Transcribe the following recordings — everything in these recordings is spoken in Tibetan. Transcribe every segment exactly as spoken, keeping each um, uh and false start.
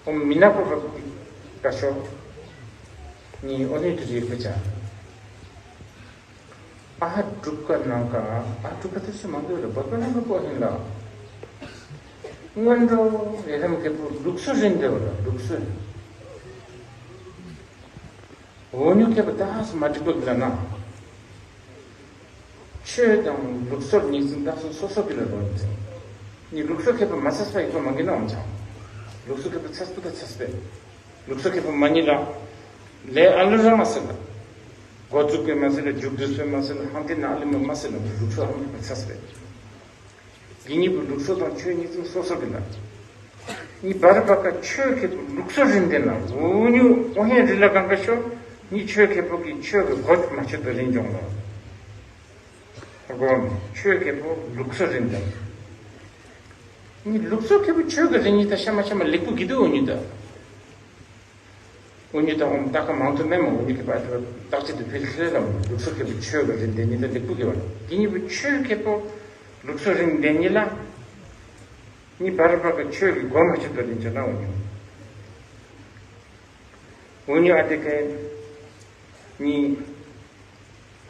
ཨོ་མི་ནག་པོ་བབ་ཀ་ཤོ། ནི་ཨོ་ནི་དུ་རིག་པ་ཅན། ཨ་ཧ་སྒྲུབ་ཀ་ནང་ཀ་ཨ་སྒྲུབ་པ་དེ་སུ་མང་པོ་ལ་བབ་ཀ་ནང་ཀ་པོ་ཧིན་ལ། སྔོན་འགྲོ་ཡེ་ལམ་ཁེ་པོ་ལུགས་སྲོལ་རིན་དེ་བ་ལ་ལུགས་སྲོལ། འོ་ཉུ་ཁེ་པོ་ད་སུ་མ་འགྲིག་པ་གི་ལ་ན། ཆོས་དང་ལུགས་སྲོལ་གཉིས་འཛིན་བདག་སོ་སོ་སོ་གི་ལ་རོ་འཛིན། ནི་ལུགས་སྲོལ་ཁེ་པོ་མ་ཚས་པ་ཡིག་པོ་མང་གི་ན་འོང་ཆང་། ལུགས་སྲོལ་ཁེ་པོ་ཚས་པོ་ད་ཚས་པས། ལུགས་སྲོལ་ཁེ་པོ་མ་ཉིད་ལ། ལས་ཨ་ལུ་ར་མ་ཟེར་ལ། འགོ་བཙུགས་པས་མ་ཟེར་ལ་མཇུག་བསྡུས་པས་མ་ཟེར་ལ་ཧང་ཏི་ན་ཨ་ལུ་མ་མ་ཟེར་ལ་ལུགས་སྲོལ་ཧང་ཏི་མ་ཚས་པས། དགེ་བསྙེན་པོ་ལུགས་སྲོལ་དང་ཆོས་གཉིས་ཙམ་སོ་སོ་གི་ལ། ནི་བར་པ་ཀ་ཆོས་ཁེ་པོ་ལུགས་སྲོལ་རིན་ལྡན་ལ་འུ་ཉུ་ཨོ་ཧེན་རི་ལ་གང་ག་ཤོ། ནི་ཆོས་ཁེ་པོ་གི་ཆོས་གི་གོ་མ་ཆོད་པ་རིན་ཅོང་ལ། སྒོམ་ཆོས་ཁེ་པོ་ལུགས་སྲོལ་རིན་ལྡན། ནི་ལུགས་སྲོལ་ཁེ་པོ་ཆོས་གི་རིན་ཉིད་ད་ཤ་མ་ཤ་མ་ལེགས་པོ་གི་དུ་འུ་ཉུ་ད། འུ་ཉུ་ད་ཧོམ་ཏ་ཀ་མང་དུ་མེ་མ་འུ་ཉུ་ཁེ་པོ་ཨ་ཏི་བ་ཏག་ཅི་དུ་ཕིལ་ཁེ་ལ་ལུགས་སྲོལ་ཁེ་པོ་ཆོས་གི་རིན་ལྡན་ཉིད་ད་ལེགས་པོ་གི་བ། དེ་ཉིད་པོ་ཆོས་ཁེ་པོ་ལུགས་སྲོལ་རིན་ལྡན་ཉིད་ལ། ནི་བར་པ་ཀ་ཆོས་གི་གོ་མ་ཆོད་པ་རིན་ཅོང་ན་འུ་ཉུ། འུ་ཉུ་ཨ་ཏི་ཀའི་ནི་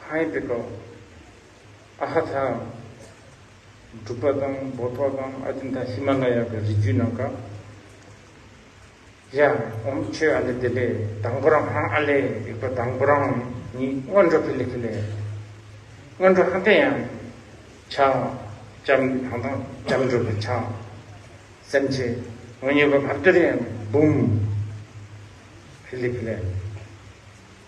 ཧའི་པེ་ཀོ་ཨ་ཧ་ཐ་སྒྲུབ་པ་དང་བོད་པ་དང་ཨ་ཏི་ད་ཧི་མ་ལ་ཡ་གི་རི་རྒྱུད་ནང་ཀ་ཡ་ཨོམ་ཆོས་ཨ་ལེ་དེ་ལེ་དང་པོ་རང་ཧང་ཨ་ལེ་ཡིག་པ་དང་པོ་རང་ནི་སྔོན་འགྲོ་ཕི་ལེ་ཁི་ལེ་སྔོན་འགྲོ་ཧང་ཏེ་ཡང་ཆ་ཅམ་ཧང་དང་ཅམ་འགྲོ་གི་ཆ། སེམས་ཅན། འུ་ཉུ་ག་བར་དུ་རེ་འབུམ། ཕི་ལི་ཕི་ལེ།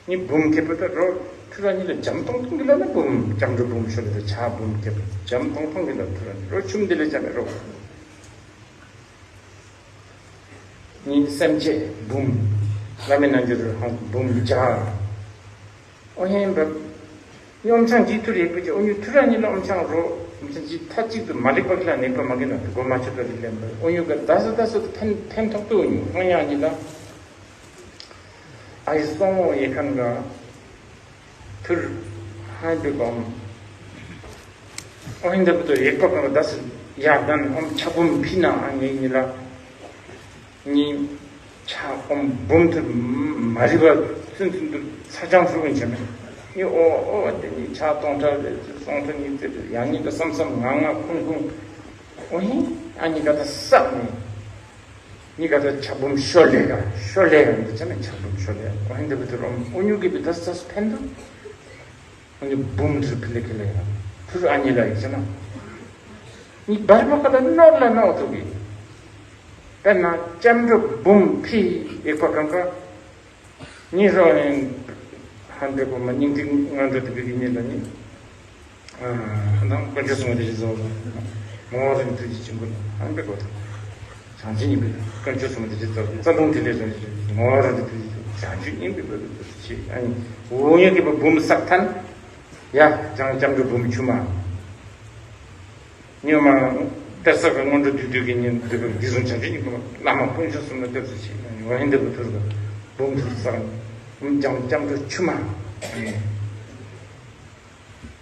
ནི་འབུམ་ཁེ་པོ་ད་རོ། ཐུ་ར་ནི་ལ་འཇམ་ཏོང་ཏོང་གི་ལ་ན་འབུམ། འཇམ་རུ་འབུམ་ཤོ་ལི་ད་ཆ་འབུམ་ཁེ་པོ་འཇམ་ཏོང་ཏོང་གི་ལ་ཐུ་ར་ནི་རོ་ཆུམ་དི་ལ་འཇམ་རོ། ནི་སེམས་ཅན་འབུམ། བླ་མེད་རྣལ་འབྱོར་རུ་ཧང་འབུམ་བརྒྱ། ཨོ་ཧེན་བབ། ཨོམ་ཆང་ཇི་ཐུར་ཡེ་པུ་ཅི་ཨོ་ཉུ་ཐུར་ར་ཉི་ལ་ཨོམ་ཆང་རོ། ཨོམ་ཆང་ཇི་ཐ་ཅིག་ཏུ་མ་ལེགས་པ་གི་ལ་ནེག་པ་མ་གི་ན་དུ་གོ་མ་ཆོད་པ་རི་ལེན་པ་ཨོ་ཉུ་ག་ད་ས་ད་ས་དུ་ཕན་ཕན་ཐོགས་ཏུ་ཨོ་ཉུ་ཧང་ཡང་ཉི་ལ། ཨའི་སོང་ཨོ་ཡེ་ཁན་ག་ཐུར་ཧན་པི་གོམ། ཨོ་ཧིན་ད་བུ་དུ་ཡེག་པ་གང་ག་ད་ས་ཡ་གན་ཨོམ་ཆ་བུམ་ཕི་ན་ཨ་ཉེ་ཉི་ལ། ནི་ཕྱག་སྐོམ་འབུམ་ཐུར་མ་རི་བ་ཚུན་ཚུན་དུ་ཚ་ཅང་ཧྲུག་གིན་བྱས་མེད། ནི་ཨོ་ཨོ་དེ་ནི་ཕྱག་སྟོང་ཕྲག་རེ་ཚུ་སོང་ཐུ་ནི་ཙེ་ཡང་ཉིད་དུ་བསམ་བསམ་ང་ང་ཁུང་ཁུང་། ཨོ་ཧི་ཨ་ནི་ག་ད་བསགས་ནི། ནི་ག་ད་ཕྱག་འབུམ་ཤོ་ལེ་ག་ཤོ་ལེ་ག་འདི་བྱས་མེད་ཕྱག་འབུམ་ཤོ་ལེ་ཨོ་ཧི་འདི་བུ་དུ་རོམ་ཨོ་ཉུ་གི་བི་ད་ས་ཕན་དུ། ཨ་ནི་འབུམ་ཐུར་ཕི་ལེ་ཁི་ལེ་ཡང་ཐུར་ཨ་ཉི་ལ་ཡིག་ཟེར་ན། ནི་བར་མ་ཁ་ལ་ནོར་ལ་ནོར་ཐུག་གི། དཔེར་ན་ལྕམ་དྲུག་འབུམ་ཕི་ཡེག་པ་གང་ག། ནི་རོ་ཡིན། ཧན་པེ་གོ་མ་སྙིང་ཐིག་ངན་འགྲོ་དེ་བི་གི་ཉིད་ལ་ནི། ཧན་དང་དཀོན་མཆོག་གསུམ་དེ་བཞི་ཚོགས་ལ། མོ་རིན་ཐུགས་རྗེ་ཆེན་པོ་ལ་ཧན་པེ་གོ་དང་། བྱང་ཆུབ་སྙིང་པོའི་དཀོན་མཆོག་གསུམ་དེ་ཅི་ཙམ་རྩ་ལྟུང་དེ་ལས་བྱང་ཆུབ་ངོ་བོ་རང་དེ་དུས་བྱང་ཆུབ་སྙིང་པོའི་བར་དུ་ཆེ་ཨ་ནི་འོ་ཡོད་ཀྱི་བུམ་བསགས་ཐན། ཡ་ལྕམ་ལྕམ་དྲུག་འབུམ་ཆུ་མ། ཉོ་མ། གཏེར་གསར་གྱི་སྔོན་འགྲོ་དུས་དུས་ཀྱི་ཉིན་འདི་བར་འདི་བཟུང་བྱང་ཆུབ་སྙིང་པོ་བླ་མ་དཀོན་མཆོག་གསུམ་ལ་གཏེར་དུ་ཆེ་ཨ་ནི་འོ་ཧན་འདི་བུ་ཐུར་གི་བུམ་ཐུར་བསགས་ནི་ལྕམ་ལྕམ་དྲུག་ཆུ་མ། ཨ་ནི།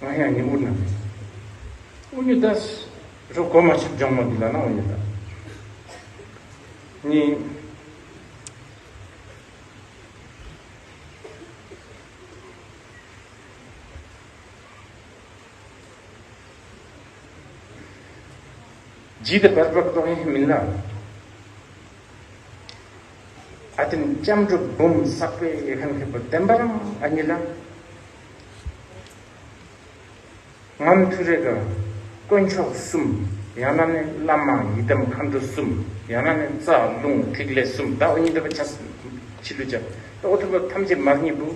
ང་ཡང་ཉིན་འུར་ན། འུ་ཉུ་ད་རོ་གོ་མ་ཆུ་ལྗོང་མ་འདི་ལ་ན་འུ་ཉུ་ད། ནི། ཇི་ལྟ་བར་བར་དོ་ཡིན་མིན་ལ། ཨ་ཏིན་ལྕམ་དྲུག་འབུམ་བསགས་པའི་ཡེ་ཁན་མཁན་པོ་བདེན་པ་རང་ཨ་ཉི་ལ། ངམ་ཐུ་རེ་ག་དཀོན་མཆོག་གསུམ། ཡང་ན་ནི་བླ་མ་ཡི་དམ་མཁའ་འགྲོ་གསུམ། ཡང་ན་ནི་རྩ་རླུང་ཐིག་ལེ་གསུམ། ད་འོ་ཉི་འདི་པ་ཆ་ཕྱི་ལུ་ཅག་ད་འོ་ཐུ་པ་ཐམས་ཅད་མར་ཉི་བུ།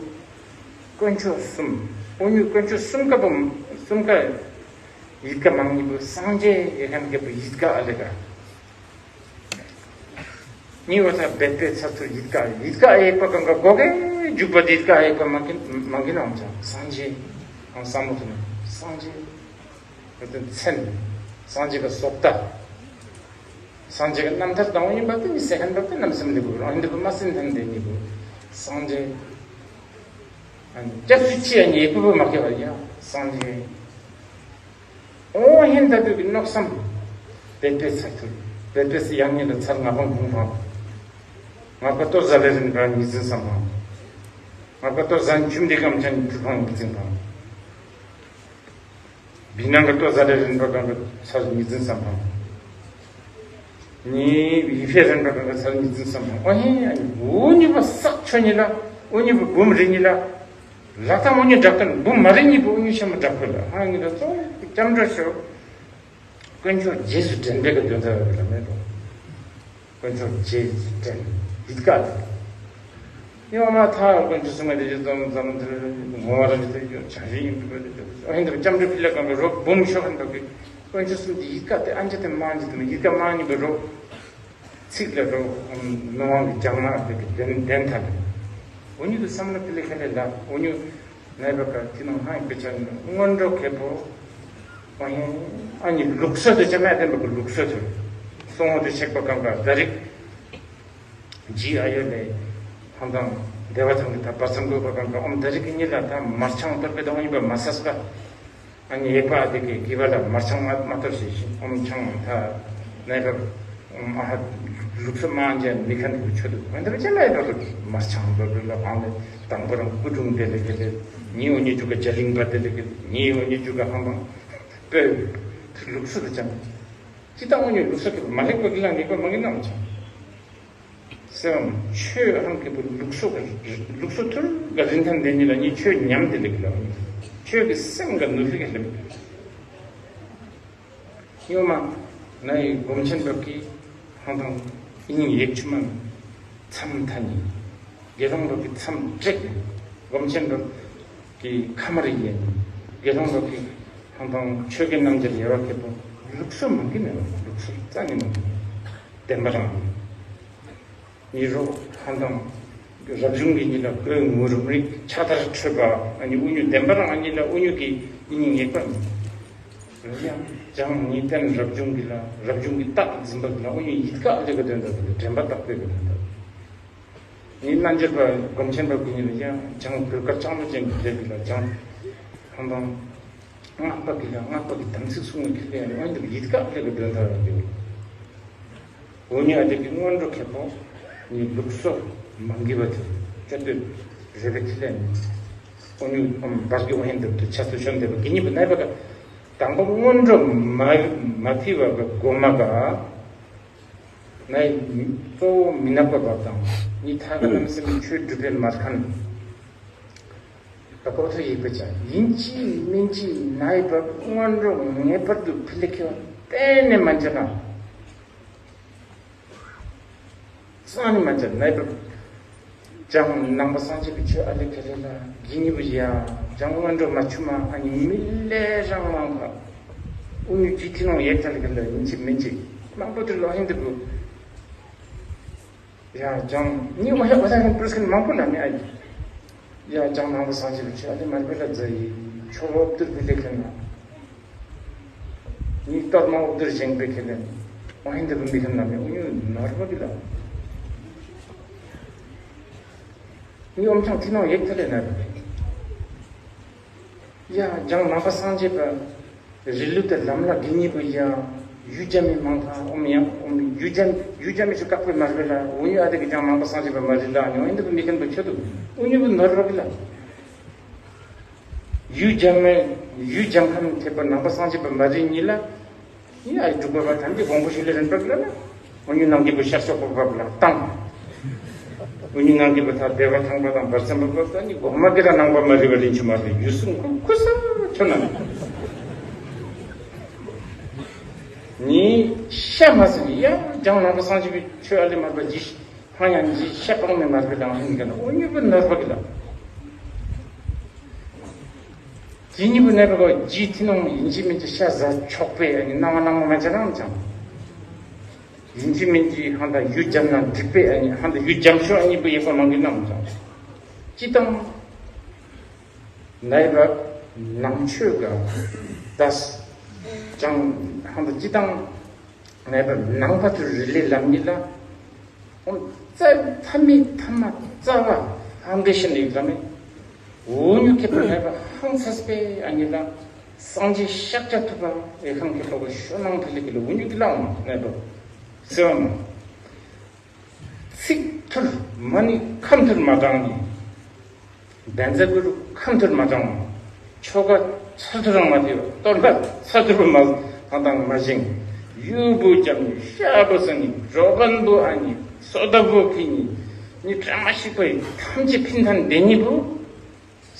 དཀོན་མཆོག་གསུམ། འོ་ཉི་དཀོན་མཆོག་གསུམ་ཀ་བུམ་གསུམ་ཀ་ཡིད་ཀ་མང་ཉི་བུ་སངས་རྒྱས་ཡེ་ཁན་མཁན་པོ་ཡིད་ཀ་ཨ་ལེ་ག་ཉི་འོ་ད་བེད་པའི་ཚར་ཚུར་ཡིད་ཀ་ཡིད་ཀ་ཨེ་པ་གང་ག་གོ་གེ་འཇུག་པ་དེ་ཡིད་ཀ་ཨེ་པ་མ་གིན་མ་གིན་ཨང་ཅང་སངས་རྒྱས་ཨང་བསམ་བློ་ཐོན་སངས་རྒྱས་འོ་ད་མཚན་སངས་རྒྱས་ཀ་སོག་ད་སངས་རྒྱས་ཀ་རྣམ་ཐར་དང་ཡིན་པ་དེ་ནི་སེ་ཁན་པ་དེ་རྣམ་སེམས་ལེགས་པོ་རང་ཡིན་དུ་མ་སེམས་ཐན་དེ་ཉི་བུ་སངས་རྒྱས་ཨ་ནི་སྐྱབས་སུ་མཆི་ཡ་ཉེ་པོ་མ་ཁེ་བ་ཡ་སངས་རྒྱས། ཨོ་ཧན་ད་དུ་གི་མནོ་བསམ། བེད་པའི་ཚར་ཐུར། བེད་པའི་སི་ཡང་ཉིད་ལ་ཚར་ང་པང་བུང་བང་། ང་ཀ་ཏོ་ཟ་ལེ་རིན་པ་ཉི་འཛིན་བསམ་པ། ང་ཀ་ཏོ་ཟན་ཆུམ་འདི་གམ་ཆན་ཐུ་ཁང་ཉི་འཛིན་པ། བི་ནང་ཀ་ཏོ་ཟ་ལེ་རིན་པ་གང་ག་ཚར་ཉི་འཛིན་བསམ་པ། ནི་ཡི་ཕེ་རིན་པ་གང་ག་ཚར་ཉི་འཛིན་བསམ་པ། ཨོ་ཧེ་ཨ་ནི་འུ་གཉིས་པ་བསགས་ཆོ་གཉིས་ལ། འུ་གཉིས་པ་འབུམ་རི་གཉིས་ལ། ལ་ཐང་འུ་གཉིས་འདྲ་ཁ་འབུམ་མ་རི་གཉིས་པ་འུ་གཉིས་ཤ་མ་འདྲ་ཁོ་ལ། ཧ་ངི་ལ་ཙོ་སྐྱབས་འགྲོ་ཤོག་དཀོན་མཆོག་རྗེས་སུ་དྲན་པའི་གི་དོན་དག་རེད་ལ་མེད་དོ། དཀོན་མཆོག་རྗེས་སུ་དྲན། ཡིད་ཀ་དེ། ཡོང་མ་ཐག་དཀོན་མཆོག་གསུམ་ལ་དེ་ཚོ་ཙམ་ཙམ་དེ་ངོ་བ་རང་གི་དེ་ཡོད་བྱ་བཞིན་ཡིན་པའི་དེ་ཨ་ཧིན་དུ་སྐྱབས་འགྲོ་ཕི་ལ་གང་གི་རོགས་འབུམ་ཤོག་ཧན་དུ་གི་དཀོན་མཆོག་གསུམ་དེ་ཡིད་ཀ་དེ་ཨན་ཅི་དེ་མ་ཨན་ཅི་དེ་མ་ཡིད་ཀ་མ་ཨན་ཅི་པའི་རོགས། ཚིག་ལ་རོགས། མི་དབང་གི་རྒྱང་ལ་དེ་གི་བདེན་བདེན་ཐལ། འུ་གཉིས་དུ་བསམ་བློ་ཕི་ལ་ཁ་ལས་ལ་འུ་གཉིས། ནའི་བ་ཀ་ཐི་ནང་ཧང་པེ་ཆ་ནི་སྔོན་འགྲོ་ཁེ་པོ། ཨོ་ཧེ། ཨ་ནི་ལུགས་སྲོལ་དུ་ཅ་མ་ལྡན་པ་གི་ལུགས་སྲོལ་དུ། སོང་འོ་དུ་ཆེག་པ་གང་ག་ད་རིག་ཇི་ཨ་ཡོ་ལེ། ཧང་དང་བདེ་བ་ཚང་གི་ད་བར་མཚམས་དགོས་པ་གང་ག་ཨོམ་ད་རིག་གི་གཉིད་ལ་ད་མར་ཆང་གཏོར་པའི་དང་ཡིན་པ་མ་སས་པ། ཨ་ནི་ཡེག་པ་ཨ་དེ་གི་གི་བ་ལ་མར་ཆང་མ་མ་གཏོར་ཞེས་ཤིང་ཨོམ་ཆང་ད་ནའི་བ། ཨ་ཧ། ལུགས་སྲོལ་མང་ཅན་མི་ཁན་གྱི་ཆོས་དུ་འོན་ཏེ་ཅི་ལ་ཡོད་དུ་མར་ཆང་འབབ་ལ་བང་ལས་དང་པོ་རང་སྐུ་དྲུང་དེ་ལས་དེ་ལས་ཉི་འོ་ཉི་ཅུ་ག་ཇ་ལིང་པ་དེ་ལས་ཀྱི་ཉི་འོ་ཉི་ཅུ་ག་ཧང་བང་སྤོས་ལུགས་སྲོལ་དུ་ཅང་ཅི་ལྟ་འོ་ཉི་ལུགས་སྲོལ་གྱི་མ་ལེགས་པ་གི་ལ་ལེགས་པ་མ་གི་ནམ་ཅང་སེམས་ཆོས་ཧང་གི་པུ་ལུགས་སྲོལ་གི་ལུགས་སྲོལ་ཐུར་ག་རིན་ཐང་དེ་ཉིད་ལ་ཉི་ཆོས་ཉམས་དེ་ལས་ཀྱི་ལ་ཆོས་ཀྱི་སེམས་ག་ནུ་ལི་ག་ལེགས། སྔོན་མ་ནའི་སྒོམ་ཆེན་པ་གི་ཧང་དང་ཨི་ཉིང་ཡེག་ཆུ་མ་མཚམས་མཐའ་ནི་དགེ་སློང་པ་གི་མཚམས་དྲེག་སྒོམ་ཆེན་པ་གི་ཁ་མ་རི་ཡེ་དགེ་སློང་པ་གི་ཧང་དང་ཆོས་ཀྱི་རྣམ་འགྱུར་ཡེ་བ་ཁེ་པོ་ལུགས་སྲོལ་མང་གི་མེད་པ་ལུགས་སྲོལ་རྩ་ནི་མང་གི་བདེན་པ་རང་། ཡིན་རོགས་ཧ་དང་། རབ་བྱུང་གི་ཉིན་ལ་ཀོས་ངུ་རུམ་རིག་ཕྱག་དར་འཕྲོད་པ་ཨ་ནི་དབུ་སྙུང་བདེན་པ་རང་ཨ་ནི་ལ་དབུ་སྙུང་གི་ཨི་ཉིང་ངེས་པ་མིན། ཡང་ཅང་ངེས་བརྟན་རབ་བྱུང་གི་ལ་རབ་བྱུང་གི་རྟགས་འཛིན་པ་གི་ལ་དབུ་སྙུང་ཡིད་ཀ་ལས་ཀ་དོན་དག་གི་དྲན་པ་རྟག་པའི་གི་དོན་དག་ངེས་རྣལ་འབྱོར་པ་སྒོམ་ཆེན་པ་གི་ཉིན་ལ་ཡང་ཅང་གོས་དཀར་ལྕང་ལོ་ཅན་གི་ལས་གི་ལ་ཅང་ཧ་དང་། སྔགས་པ་གི་ལ་སྔགས་པ་གི་དམ་ཚིག་སྲུང་བའི་ཁེ་ལས་ཨ་ནི་ཡིད་ཀ་ལས་ཀ་དོན་དག་གི། འོ་ཉི་ཨ་དེ་གི་སྔོན་འགྲོ་ཁེ་པོ་ནི་ལུགས་སྲོལ་མ་འགལ་བ་དེ་སྐྱོ་སྟོད་རེ་བའི་ཁེ་ལས་ནི་འོ་ཉི་འབར་གི་འོ་ཧན་དུ་དུ་ཆ་སུ་ཤོན་དེ་བ་གི་ཉི་བུ་ནའི་བ་ག་དང་པོ་སྔོན་འགྲོ་མ་མ་ཐི་བ་ག་གོ་མ་ག་ནའི་གཙོ་བོ་མི་ནག་པ་བ་དང་ནི་ཐ་ག་ལམ་སེམས་ཆོས་སྒྲུབ་པའི་མར་ཁན། ད་ཀོ་ཐོ་ཡིག་པ་ཅན་ཡིན་ཅི་མིན་ཅི་ནའི་བ་སྔོན་འགྲོ་ངེས་པར་དུ་ཕི་ལེ་ཁེ་བ་གཏན་ནས་མ་འཇོག་ན། སང་ནི་མ་ཅར་ནའི་བབ། ཅང་ནང་པ་སངས་རྒྱས་པའི་ཆོས་ཨ་ལེ་ཁེ་ལེ་ལ་གི་ཉི་བུ་ཡ། ཅང་སྔོན་འགྲོ་མ་ཆུ་མ་ཨ་ནི་མི་ལས་རང་མང་བ། ཨུ་ཉུ་ཅི་ཐི་ནོང་ཡེག་ཐ་ལེ་ཁེ་ལེ་ཡིན་ཅི་མིན་ཅི་མང་པོ་དུ་ལོ་ཧིན་དུ་བུ། ཡ་ཅང་ཉི་བ་ཡ་བ་ད་ཧིན་པུ་རུ་སི་ཁན་མང་པོ་ལ་མི་ཨ་ཡི། ཡ་ཅང་ནང་པ་སངས་རྒྱས་པའི་ཆོས་ཨ་ལེ་མར་པེ་ལ་ཛ་ཡི་ཆོ་བ་བུ་དུར་བི་ལེ་ཁེ་ལེ། ནི་གཏོར་མ་འོབ་དུར་བཞེངས་པའི་ཁེ་ལེན། ཨོ་ཧིན་དུ་བུམ་པའི་ཁེ་ལེན་ནམ་ཡང་ཨུ་ཉུ་ནོར་བ་གི་ལ། ནི་ཨོམ་ཆང་ཐི་ནོ་ཡེག་ཐ་ལེ་ན་རུ། ཡ་ཅང་ནང་པ་སངས་རྒྱས་པ། རི་ལུ་དེ་ལམ་ལ་གི་ཉི་བུ་ཡ། ཡུ་ཇ་མི་མང་ཐང་ཨོམ་ཡང་ཨོམ་ཡུ་ཇ་ཡུ་ཇ་མི་ཆུ་བཀག་པའི་མ་རེད་ལ་ཨུ་ཉུ་ཨ་དེ་གི་ཅང་ནང་པ་སངས་རྒྱས་པ་མ་རི་ལ་ཨ་ཉོ་ཨིན་དུ་བུམ་པའི་ཁེ་ལེན་དུ་ཆོ་དུ་ཨུ་ཉུ་བུ་ནོར་བ་གི་ལ། ཡུལ་འཇམ་མེ། ཡུལ་འཇམ་ཁམས་ཐེབས་པ་ནང་པ་སངས་རྒྱས་པ་མ་རིག་ཉིད་ལ། ཡ་ཨི་འབྲུག་པ་བ་ཐམས་ཅད་དགོངས་པ་ཞུ་ལེ་རན་པ་ལ་ན། འོ་ཉུ་ནང་གི་བུ་ཤར་སོག་པ་བབ་ལ་བཏང་། འོ་ཉུ་ནང་གི་བུ་ཐ་བདེ་བ་ཐང་པ་དང་བར་སེམས་པ་བབ་ད་ནི་གོང་མ་གི་ར་ནང་པ་མ་རིག་པ་ལིན་ཆུ་མ་རིག་ཡུལ་སུ་ཁུ་ཁུ་ས་ཆོ་ན། ནི་ཤ་མ་ཟིན་ཡ་ལྗང་ནང་པ་སངས་རྒྱས་པའི་ཆོས་ཨ་ལེ་མར་པ་ཇི་ཤི། ཧང་ཡང་ཇི་ཤ་པང་མེ་མར་པའི་ལང་ཧིན་ག་ན་འོ་ཉུ་བུ་ནོར་བ་གི་ལ། ཇི་ཉི་བུ་ནེ་བ་གོ་ཇི་ཐི་ནོང་ཡིན་ཅི་མིན་ཅི་ཤ་ཟ་ཆོག་པའི་ཨ་ནི་སྣང་བ་སྣང་བ་མ་ཅ་རང་ཅང་། ཡིན་ཅི་མིན་ཅི་ཧང་ད་ཡུ་འཇམ་ན་འགྲིག་པའི་ཨ་ནི་ཧང་ད་ཡུ་འཇམ་ཤོ་ཨ་ཉི་བུ་ཡེ་གོ་མང་གི་སྣང་ཅང་། ཅི་དང་། ནའི་བ་ནང་ཆོས་ག་དཱས་ཅང་ཧང་ད་ཅི་དང་། ནའི་བ་ནང་པ་ཚུ་རི་ལེ་ལམ་ཉིད་ལ། ཨོམ་རྩ་ཐ་མི་ཐ་མ་རྩ་བ་ཧང་གེ་ཤིན་ཡིག་ལ་མེ། འོ་ཉུ་ཁེ་པ་ནའི་བ་ཧང་ཚ་སྤེ་ཨ་ཉི་ལ། སངས་རྒྱས་ཤཱཀྱ་ཐུབ་པ་ཨེ་ཁང་གི་པ་བ་ཤོ་ནང་ཕི་ལི་གི་ལ་འོ་ཉུ་གི་ལ་འོང་ནའི་བ། སེ་བ་མ། ཚིག་ ཐུར་མ་ནི་ཁམ་ཐུར་མ་དྲངས་ནི། བཛྲ་གུ་རུ་ཁམ་ཐུར་མ་དྲངས། ཆོ་ག་ཚར་ཐུར་རང་མ་དེ་གཏོར་མ་ཚར་ཐུར་མ་དང་དང་མ་བཞེངས། ཡུ་བུ་ཅམ་ནི་ཤ་བུ་ས་ནི་རོ་གན་བུ་ཨ་ནི་སོ་ད་བུ་ཁི་ནི་ནི་བྲ་མ་ཤིག་པའི་ཐམས་ཅད་ཕིན་ཐན་དེ་ཉིད་བུ།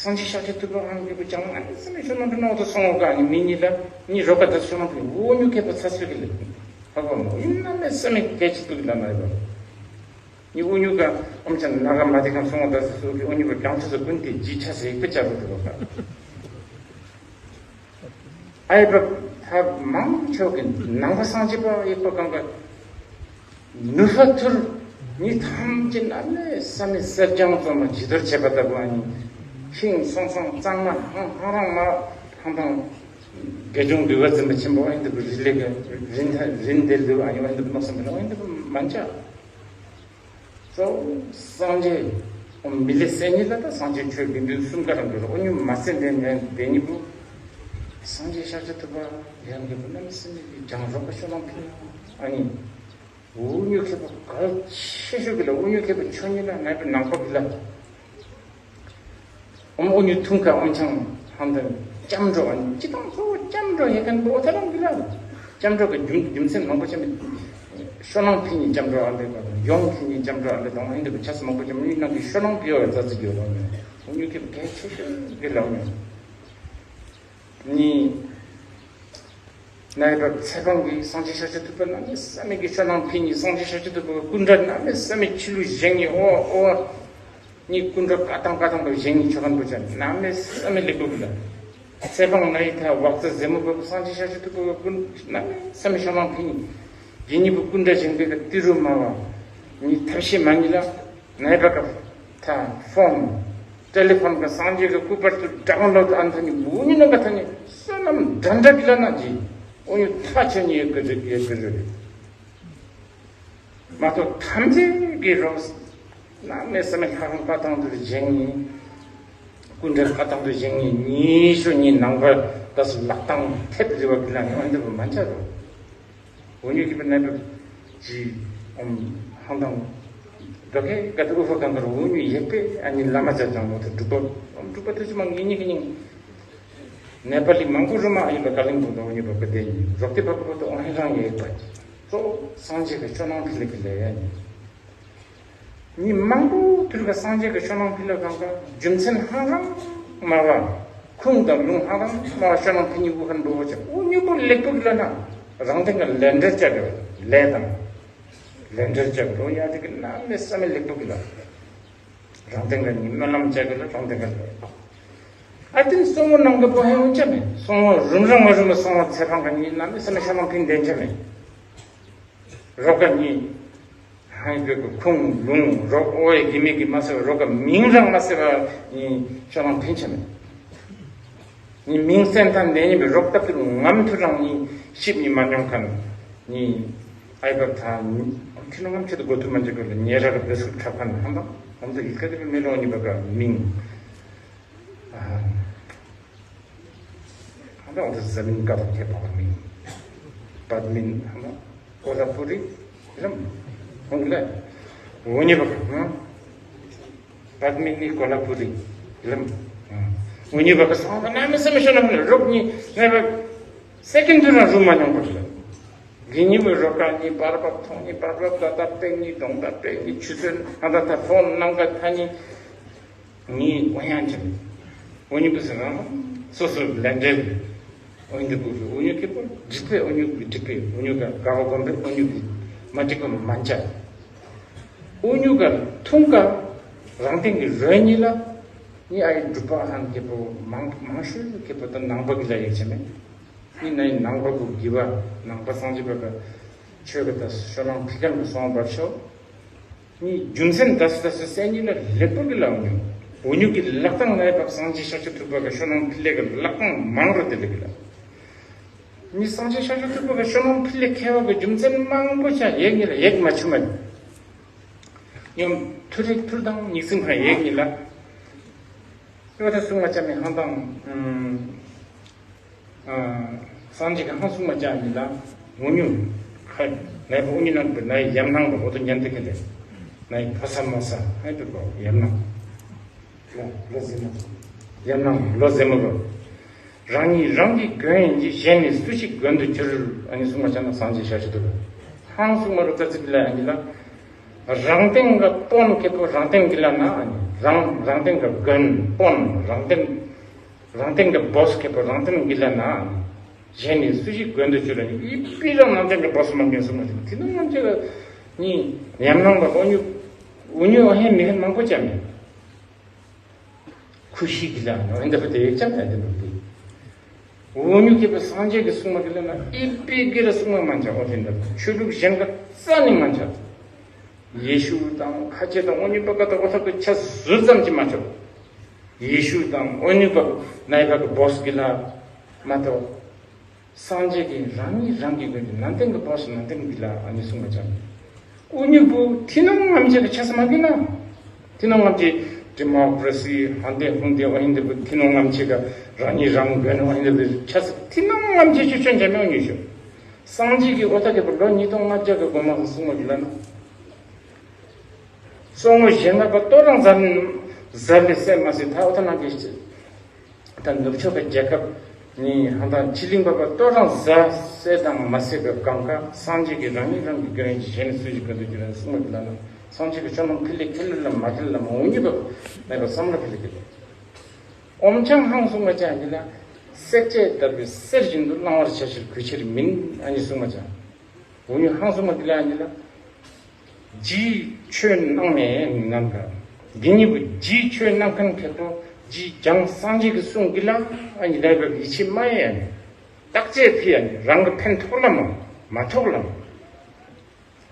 སངས་རྒྱས་ཤཱཀྱ་ཐུབ་པ་ཨང་གི་བུ་ཅང་ཨ་ནི་སེམས་ཤོ་ནང་དུ་ནོ་དུ་སོང་བ་ག་ནི་མི་ཉིད་ལ་ནི་རོ་ག་ད་ཤོ་ནང་དུ་འུ་ཉུ་ཁེ་པ་ཚ་སུ་གི་ལེ། ཧ་གོ་མོ་ཡིན་ན་མེ་སེམས་གལ་ཆེ་དུ་གི་ལ་ན་ཡོད། ནི་འུ་ཉུ་ག་ཨོམ་ཆ་ན་ག་མ་དེ་གང་སོང་བ་ད་སུ་སུ་གི་འུ་ཉུ་ག་གང་ཆ་སུ་ཀུན་ཏེ་ཇི་ཆ་སེ་ཡིག་པ་ཅ་རུ་དུ་བ་ག། ཨའི་བབ་ཐབས་མང་ཆོག་གི་ནང་པ་སངས་རྒྱས་པ་ཡིག་པ་གང་ག་ནུས་པ་ཐུར་ནི་ཐམས་ཅད་ན་ནི་བསམ་མེད་གསེར་སྦྱངས་བཙོ་མ་ཇི་ལྟར་བྱེད་པ་ལྟ་བུ་ཨ་ནི་ཤིང་སོང་སོང་གཙང་མ་ཧང་ཧང་རང་མ་ཧང་ཐང་དགེ་སྦྱོང་འདུལ་བ་འཛིན་པ་ཆེན་པོ་ཨ་ནི་འདི་བུ་རི་ལེ་གི་རིན་ཐ་རིན་དེ་ལུ་ཨ་ནི་ཨ་ནི་འདི་བུ་མ་སོང་གི་ཨ་ནི་འདི་བུ་མ་འཇག་གཙོ་བོ་སངས་རྒྱས་མི་ལས་སེ་ཉིད་ལ་ད་སངས་རྒྱས་ཆོས་དགེ་འདུན་གསུམ་ཀ་རང་གི་རོ་ཉུ་མ་སེ་འདྲེན་འདྲེན་དེ་ཉིད་བུ། སངས་རྒྱས་ཤཱཀྱ་ཐུབ་པ་ཡང་གི་བུ་རྣམ་སེམས་ཀྱི་སྦྱངས་རོགས་པ་ཤོ་ལང་ཕི་ཨ་ནི། འུ་ཉུ་ཁེ་པ་གལ་ཆེ་ཤོས་ཀྱི་ལ་འུ་ཉུ་ཁེ་པ་ཆོས་ཉིད་ལ་ནང་པ་ནང་པ་གི་ལ། ཨོམ་འུ་ཉུ་ཐུང་ཁ་ཨོན་ཆང་ཧང་དང་སྐྱབས་འགྲོ་ཨ་ནི་སྤྱི་དང་གཙོ་བོ་སྐྱབས་འགྲོ་ཡེ་མཁན་པོ་ཐ་རང་གི་ལ། སྐྱབས་འགྲོ་གི་རྒྱུ་རྒྱུ་མཚན་མང་པོ་ཆེ་མི། ཤོ་ནང་ཕི་ཉིན་སྐྱབས་འགྲོ་ཨ་ལེ་དང་ཡོང་ཕི་ཉིན་སྐྱབས་འགྲོ་ཨ་ལེ་དང་ཨིན་དུ་ཆ་སི་མང་པོ་ཆེ་མི་ནང་གི་ཤོ་ནང་ཕི་ཡོ་ཡ་ཛ་ཙི་གི་ཡོ་རང་ནི་འུ་ཉུ་ཁེ་པ་གལ་ཆེ་ཤོས་གི་ལ་ཨོ་ནི། ནི། ནའི་བབ་ཚེ་འཕང་གི་སངས་རྒྱས་ཤཱཀྱ་ཐུབ་པ་གནམ་མེད་ས་མེད་ཀྱི་ཤོ་ནང་ཕི་ཉིན་སངས་རྒྱས་ཤཱཀྱ་ཐུབ་པ་སྐུ་འདྲ་གནམ་མེད་ས་མེད་ཆི་ལུ་བཞེངས་ནི་ཨོ་ཨོ། ནི་སྐུ་འདྲ་བཀའ་ཐང་བཀའ་ཐང་དུ་བཞེངས་ནི་ཆོ་ག་འདུ་ཆ་གནམ་མེད་ས་མེད་ལེགས་པོ་གི་ལ། ཚེ་འཕང་ནའི་ཐ་བག་ཚ་ཟེ་མོ་བབ་སངས་རྒྱས་ཤཱཀྱ་ཐུབ་པ་སྐུ་གནམ་མེད་ས་མེད་ཤོ་ནང་ཕི་ཉིན། རྒྱན་ཉི་བུ་སྐུ་འདྲ་བཞེངས་པའི་ཏི་རུ་མ་བ། ནི་ཐབས་ཤེས་མ་ཉིད་ལ། ནའི་བ་ཀ་ཐ་ཕོན། ཏེ་ལེ་ཕོན་ག་སངས་རྒྱས་ཀྱི་སྐུ་པར་དུ་ཌའུན་ལོཌ་ཨན་ཐ་ནི་འུ་ཉུ་ནང་ག་ཐ་ནི་བསོད་ནམས་འདྲ་འདྲ་གི་ལ་ན་ཇི། འུ་ཉུ་ཐ་ཆེ་ནི་ཡོད་གི་རེད་ཡོད་གི་རེད། མ་གཏོགས་ཐམས་ཅད་ཀྱི་རོགས། གནམ་མེད་ས་མེད་ལྷ་ཁང་བཀའ་ཐང་དུ་བཞེངས་ནི། སྐུ་འདྲ་བཀའ་ཐང་དུ་བཞེངས་ནི་ཉི་ཤུ་ཉི་ནང་པ་ད་སུ་ལག་ཐང་ཐེབས་རི་བ་གི་ལ་ནི་ཨན་ཐ་བུ་མ་འཇའ་རོ། འུ་ཉུ་གི་པ་ནེ་པ་ཇི་ཨོམ་ཧང་དང་། དོ་ཁེ་ག་ཏུ་ཨུ་ཧོ་གང་གར་འུ་ཉུ་ཡེ་པེ་ཨ་ནི་ལ་མ་ཅ་ཅང་ལོ་ཏུ་འབྲུག་པ་ཨོམ་འབྲུག་པ་ཏུ་ཅི་མ་ངེ་ཉི་གི་ཉིང་། ནེ་པ་ལི་མང་པོ་རུ་མ་ཨ་ཡུ་ལ་ཀ་ལིང་པུ་དང་འུ་ཉུ་པ་ག་དེ་ཉི་རོག་ཏེ་པ་ག་པ་ཏུ་ཨོ་ཧེ་རང་ཡེ་པ་གཙོ་བོ་སངས་རྒྱས་ཀྱི་ཆོས་ནང་ཕི་ལེ་གི་ལེ་ཡ་ཉི། ཉི་མང་པོ་དུས་ཀ་སངས་རྒྱས་ཀྱི་ཆོས་ནང་ཕི་ལ་གང་ག་རྒྱུ་མཚན་ཧང་རང་མ་བ། ཁུངས་དང་ལུང་ཧང་རང་མ་བ་ཆོས་ནང་ཕི་ཉི་འུ་ཁན་འགྲོ་བོ་ཆ་འུ་ཉུ་པོ་ལེགས་པོ་གི་ལ་ན་རང་སྟེང་ག་ལས་འབྲེལ་བྱ་དགོས་ལས་དང་། ལས་འབྲེལ་བྱ་དགོས་རོ་ཡ་དེ་གི་གནམ་མེད་ས་མེད་ལེགས་པོ་གི་ལ། རང་སྟེང་ག་ཉི་སྨོན་ལམ་བྱ་དགོས་ལ་རང་སྟེང་ག་ལ། ཨ་ཏིན་སོང་བོ་ནང་གི་པོ་ཧེ་འུ་ཅ་མེད་སོང་བོ་རུམ་རང་མ་རུམ་སོང་བོ་ཚེ་འཕང་ག་ཉི་གནམ་མེད་ས་མེད་ཆོས་ནང་ཕི་འདེན་ཆ་མེད། རོག་ག་ཉི། ཧང་གི་ཁུངས་ལུང་རོག་ཨོ་ཡེ་གི་མི་གི་མ་སེ་རོག་ག་མིང་རང་མ་སེ་བ་ཉི་ཤོ་ལང་ཕན་ཆ་མེད། ཉི་མིང་སེན་ཐན་ལེ་ཉི་མི་རོག་ཏབ་ཏུ་ངམ་ཐུ་རང་ཉི་ཤིབ་ཉི་མ་ཉོང་ཁན་ཉི་ཨའི་བ་ཐ་ཉི་ཁྱི་ནོ་ངམ་ཆེ་ཏུ་གོ་ཐུ་མ་འཇིག་གོ་ལ་ཉེ་ར་ག་བེ་སུ་ཁྲ་ཁན་ཧང་དང་ཧང་དུ་ཡི་ཀ་ཏུ་མི་ལོ་ཉི་བ་ག་མིང་། ཨ། ཨ་ད་འོ་ད་ཟ་མིན་ཀ་དང་ཁྱད་པར་མིན། པད་མིན་ཨ་ན་ཀོ་ལ་པུ་རི་ལམ། ཧོང་ལ། འུ་ཉི་བ་ཀ་ཧ། པད་མིན་ནི་ཀོ་ལ་པུ་རི་ལམ། འུ་ཉི་བ་ཀ་སང་ག་ན་མི་སེ་མི་ཤོ་ན་མི་རོག་ཉི་ངེ་བ་སེ་ཀེན་དུ་རང་རུ་མ་ཉོང་པ་ལ། གི་ཉི་བ་རོ་ཀ་ཉི་པར་བབ་ཐོང་ཉི་པར་བབ་ད་ད་པེ་ཉི་དོང་ད་པེ་ཉི་ཆུ་ཚོད་ཨ་ད་ད་ཕོན་ནང་ག་ཐ་ཉི། ངའི་ཨོ་ཡང་ཅིག་འོ་ཉུ་གི་ཟེར་རང་སོ་སོ་ལན་འབྲེལ། འོ་འདི་བུ་གི་འོ་ཉུ་ཁེ་པོ་འགྲིག་པས་འོ་ཉུ་གི་འགྲིག་པས་འོ་ཉུ་ག་དགའ་བ་སྒོམ་པས་འོ་ཉུ་གི་མ་འགྲིག་པ་མ་འཇའ། འོ་ཉུ་ག་ཐུང་ག་རང་སྟེང་གི་རོལ་ཉིད་ལ་ངའི་ཨ་ཡི་སྒྲུབ་པ་ཧན་ཁེ་པོ་མང་མང་ཤོས་ཁེ་པོ་ད་ནང་པ་གི་ལ་ཡོད་ཆེ་མེད། ངའི་ན་ཡི་ནང་པ་གི་དགེ་བ་ནང་པ་སངས་རྒྱས་པ་ག་ཆོས་ག་ད་ཤོ་ནང་ཕི་ཀན་གི་སོང་བར་ཤོག་ནི་རྒྱུ་མཚན་དེ་སུ་དེ་སུ་གསན་ནི་ལ་ལེགས་པོ་གི་ལ་འོ་ཉུ། འོ་ཉུ་གི་ལག་རྟགས་ནའི་བབ་སངས་རྒྱས་ཤཱཀྱ་ཐུབ་པ་གི་ཤོ་ནང་ཕི་ལེ་གི་ལག་རྟགས་མང་རུ་དེ་ལེགས་གི་ལ། ནི་སངས་རྒྱས་ཤཱཀྱ་ཐུབ་པ་གི་ཤོ་ནང་ཕི་ལེ་ཁེ་བ་གི་རྒྱུ་མཚན་མང་པོ་ཆ་ཡེག་ནི་ལ་ཡེག་མ་ཆུ་མ་ནི། ཉོམ་ཐུར་རིག་ཐུར་དང་ཉིག་སིང་ཁ་ཡེག་ནི་ལ། ཡོ་ད་སུ་མ་ཆ་མི་ཧང་དང་། སངས་རྒྱས་ཀྱི་ཧང་སུ་མ་ཅག་ཉིད་ལ་འུ་ཉུ་ཁ་ནའི་བུ་འུ་ཉུ་ནང་གི་ནའི་ཡམ་ནང་གི་འོ་དོ་ཉན་ཏེ་ཁེ་ཏེ། ནའི་ཕོ་ས་མོ་ས་ཨེ་འདུག་གོ། ཡར་ནང་ལོ་ཟེར་མོ། ཡར་ནང་ལོ་ཟེར་མོ་གོ། རང་ཉིད་རང་གི་མགོན་ཡིན་གྱི། གཞན་ནི་སུ་ཞིག་མགོན་དུ་འགྱུར། ཨ་ནི་གསུངས་པ་ཆ་ན་སངས་རྒྱས་ཞལ་ཆེ་འདུག་གོ། ཧང་གསུངས་པ་རུ་ཙ་ཙིག་ལ་ཨ་ནི་ལ། རང་སྟེང་གི་དཔོན་ཁེ་པོ་རང་སྟེང་གི་ལ་ན་ཨ་ནི་རང་རང་སྟེང་གི་མགོན་དཔོན་རང་སྟེང་རང་སྟེང་གི་བོ་སི་ཁེ་པོ་རང་སྟེང་གི་ལ་ན་ཨ་ནི། གཞན་ནི་སུ་ཞིག་མགོན་དུ་གྱུར་ནས། ཨི་པི་རང་ནང་བསྟན་གྱི་བོ་སི་མ་མགོན་སུ་མ་ཞིག་དེ་ནི་ང་ཚོས་ནི་ཉམས་སྣང་ལ་འོ་ཉུ་འོ་ཉུ་འོ་ཧེ་མི་ཧེ་མང་པོ་ཅམ་ཡིན། ཁུ་ཤི་གི་ལ་ནི་འོ་འདི་པ་དེ་ཡེག་ཅམ་ཡ་དེ་འདུག་དེ། འོ་ཉུ་ཁེ་པོ་སངས་རྒྱས་ཀྱི་གསུང་མ་གི་ལ་ན་ཨི་པི་གི་ར་གསུང་མ་མ་འཇག་འོ་དེ་འདུག་ཆོས་ལུགས་གཞན་ག་རྩ་ནི་མ་འཇག་ཡེ་ཤུ་དང་ཁ་ཆེ་དང་འོ་ཉུ་པ་ག་དང་འོ་ཐབ་ཏུ་ཆ་ཟུར་ཙམ་གྱིས་མ་ཆོག་ཡེ་ཤུ་དང་འོ་ཉུ་པ་ནའི་པ་གི་བོ་སི་གི་ལ་མ་གཏོགས། སངས་རྒྱས་ཀྱིས་རང་ཉིད་རང་གི་མགོན་དུ་ནན་ཏན་གྱི་བོ་སི་ནན་ཏན་གྱི་ལ་ཨ་ནི་གསུངས་པ་ཅང་། འོ་ཉུ་པོ་ཐི་ནོང་ངམ་ཆེ་གི་ཆ་ས་མ་གི་ན། ཐི་ནོང་ངམ་ཆེ་ཌི་མོ་ཀ་ར་སི་ཧན་ཏེ་ཧུན་ཏེ་འོ་ཧིན་ཏེ་པོ་ཐི་ནོང་ངམ་ཆེ་ག་རང་ཉིད་རང་མགོན་འོ་ཧིན་ཏེ་པོ་ཆ་ས་ཐི་ནོང་ངམ་ཆེ་ཆུ་ཆོན་ཆ་མེ་འོ་ཉུ་ཤོ། སངས་རྒྱས་ཀྱི་འོ་ཐ་གི་པོ་ལོ་ཉིས་སྟོང་ལྔ་བརྒྱ་གི་གོ་མ་གི་གསུངས་པ་གི་ལ་ན། གསོག་དངུལ་གཞན་ལ་པ་ལྟོ་རང་ཟ་ཟ་ལེ་སེ་མ་སེ་ཐ་འོ་ཐ་ནང་གི་ད་ནུབ་ཕྱོགས་ཀྱི་རྒྱལ་ཁབ་ནི་ཧང་དང་ཕྱི་གླིང་པ་པ་ལྟོ་རང་ཟ་སེ་དང་མ་སེ་གི་གང་ག་སངས་རྒྱས་ཀྱི་རང་ཉིད་རང་གི་མགོན་གྱི་གཞན་སུ་ཞིག་མགོན་དུ་གྱུར་ན་གསུངས་པ་ལ་ན་སངས་རྒྱས་ཀྱི་ཆོས་རྣམས་ཕི་ལེ་ཁེ་ལེ་ལ་མ་ཁེ་ལ་མ་འོ་ཉུ་པ་མེད་པ་བསམ་ལ་ཕི་ལེ་ཁེ་ལེ། ཨོམ་ཆང་ཧང་གསུངས་པ་ཅང་ཡིན་ལ་སེར་བྱེས་ལྟ་བུའི་གསེར་བཞིན་དུ་བླང་བར་བྱ་ཕྱིར་གུས་ཕྱིར་མིན་ཨ་ནི་གསུངས་པ་ཅང་འོ་ཉུ་ཧང་གསུངས་པ་འདི་ལ་ཡིན་ལ། རྗེས་ཆོས་གནང་མེད་ནམ་ག་འདི་ཉིད་པོ་རྗེས་ཆོས་གནང་མཁན་ཁེ་པོ་རྗེས་འཇང་སངས་རྒྱས་ཀྱི་གསུང་གི་ལ་ཨ་ནི་ལས་པའི་ཡིད་ཆེས་མ་ཡེ་ཨ་ནི་བརྟག་དཔྱད་ཕི་ཨ་ནི་རང་གི་ཕན་ཐོགས་ལ་མ་མ་ཐོགས་ལ་མ་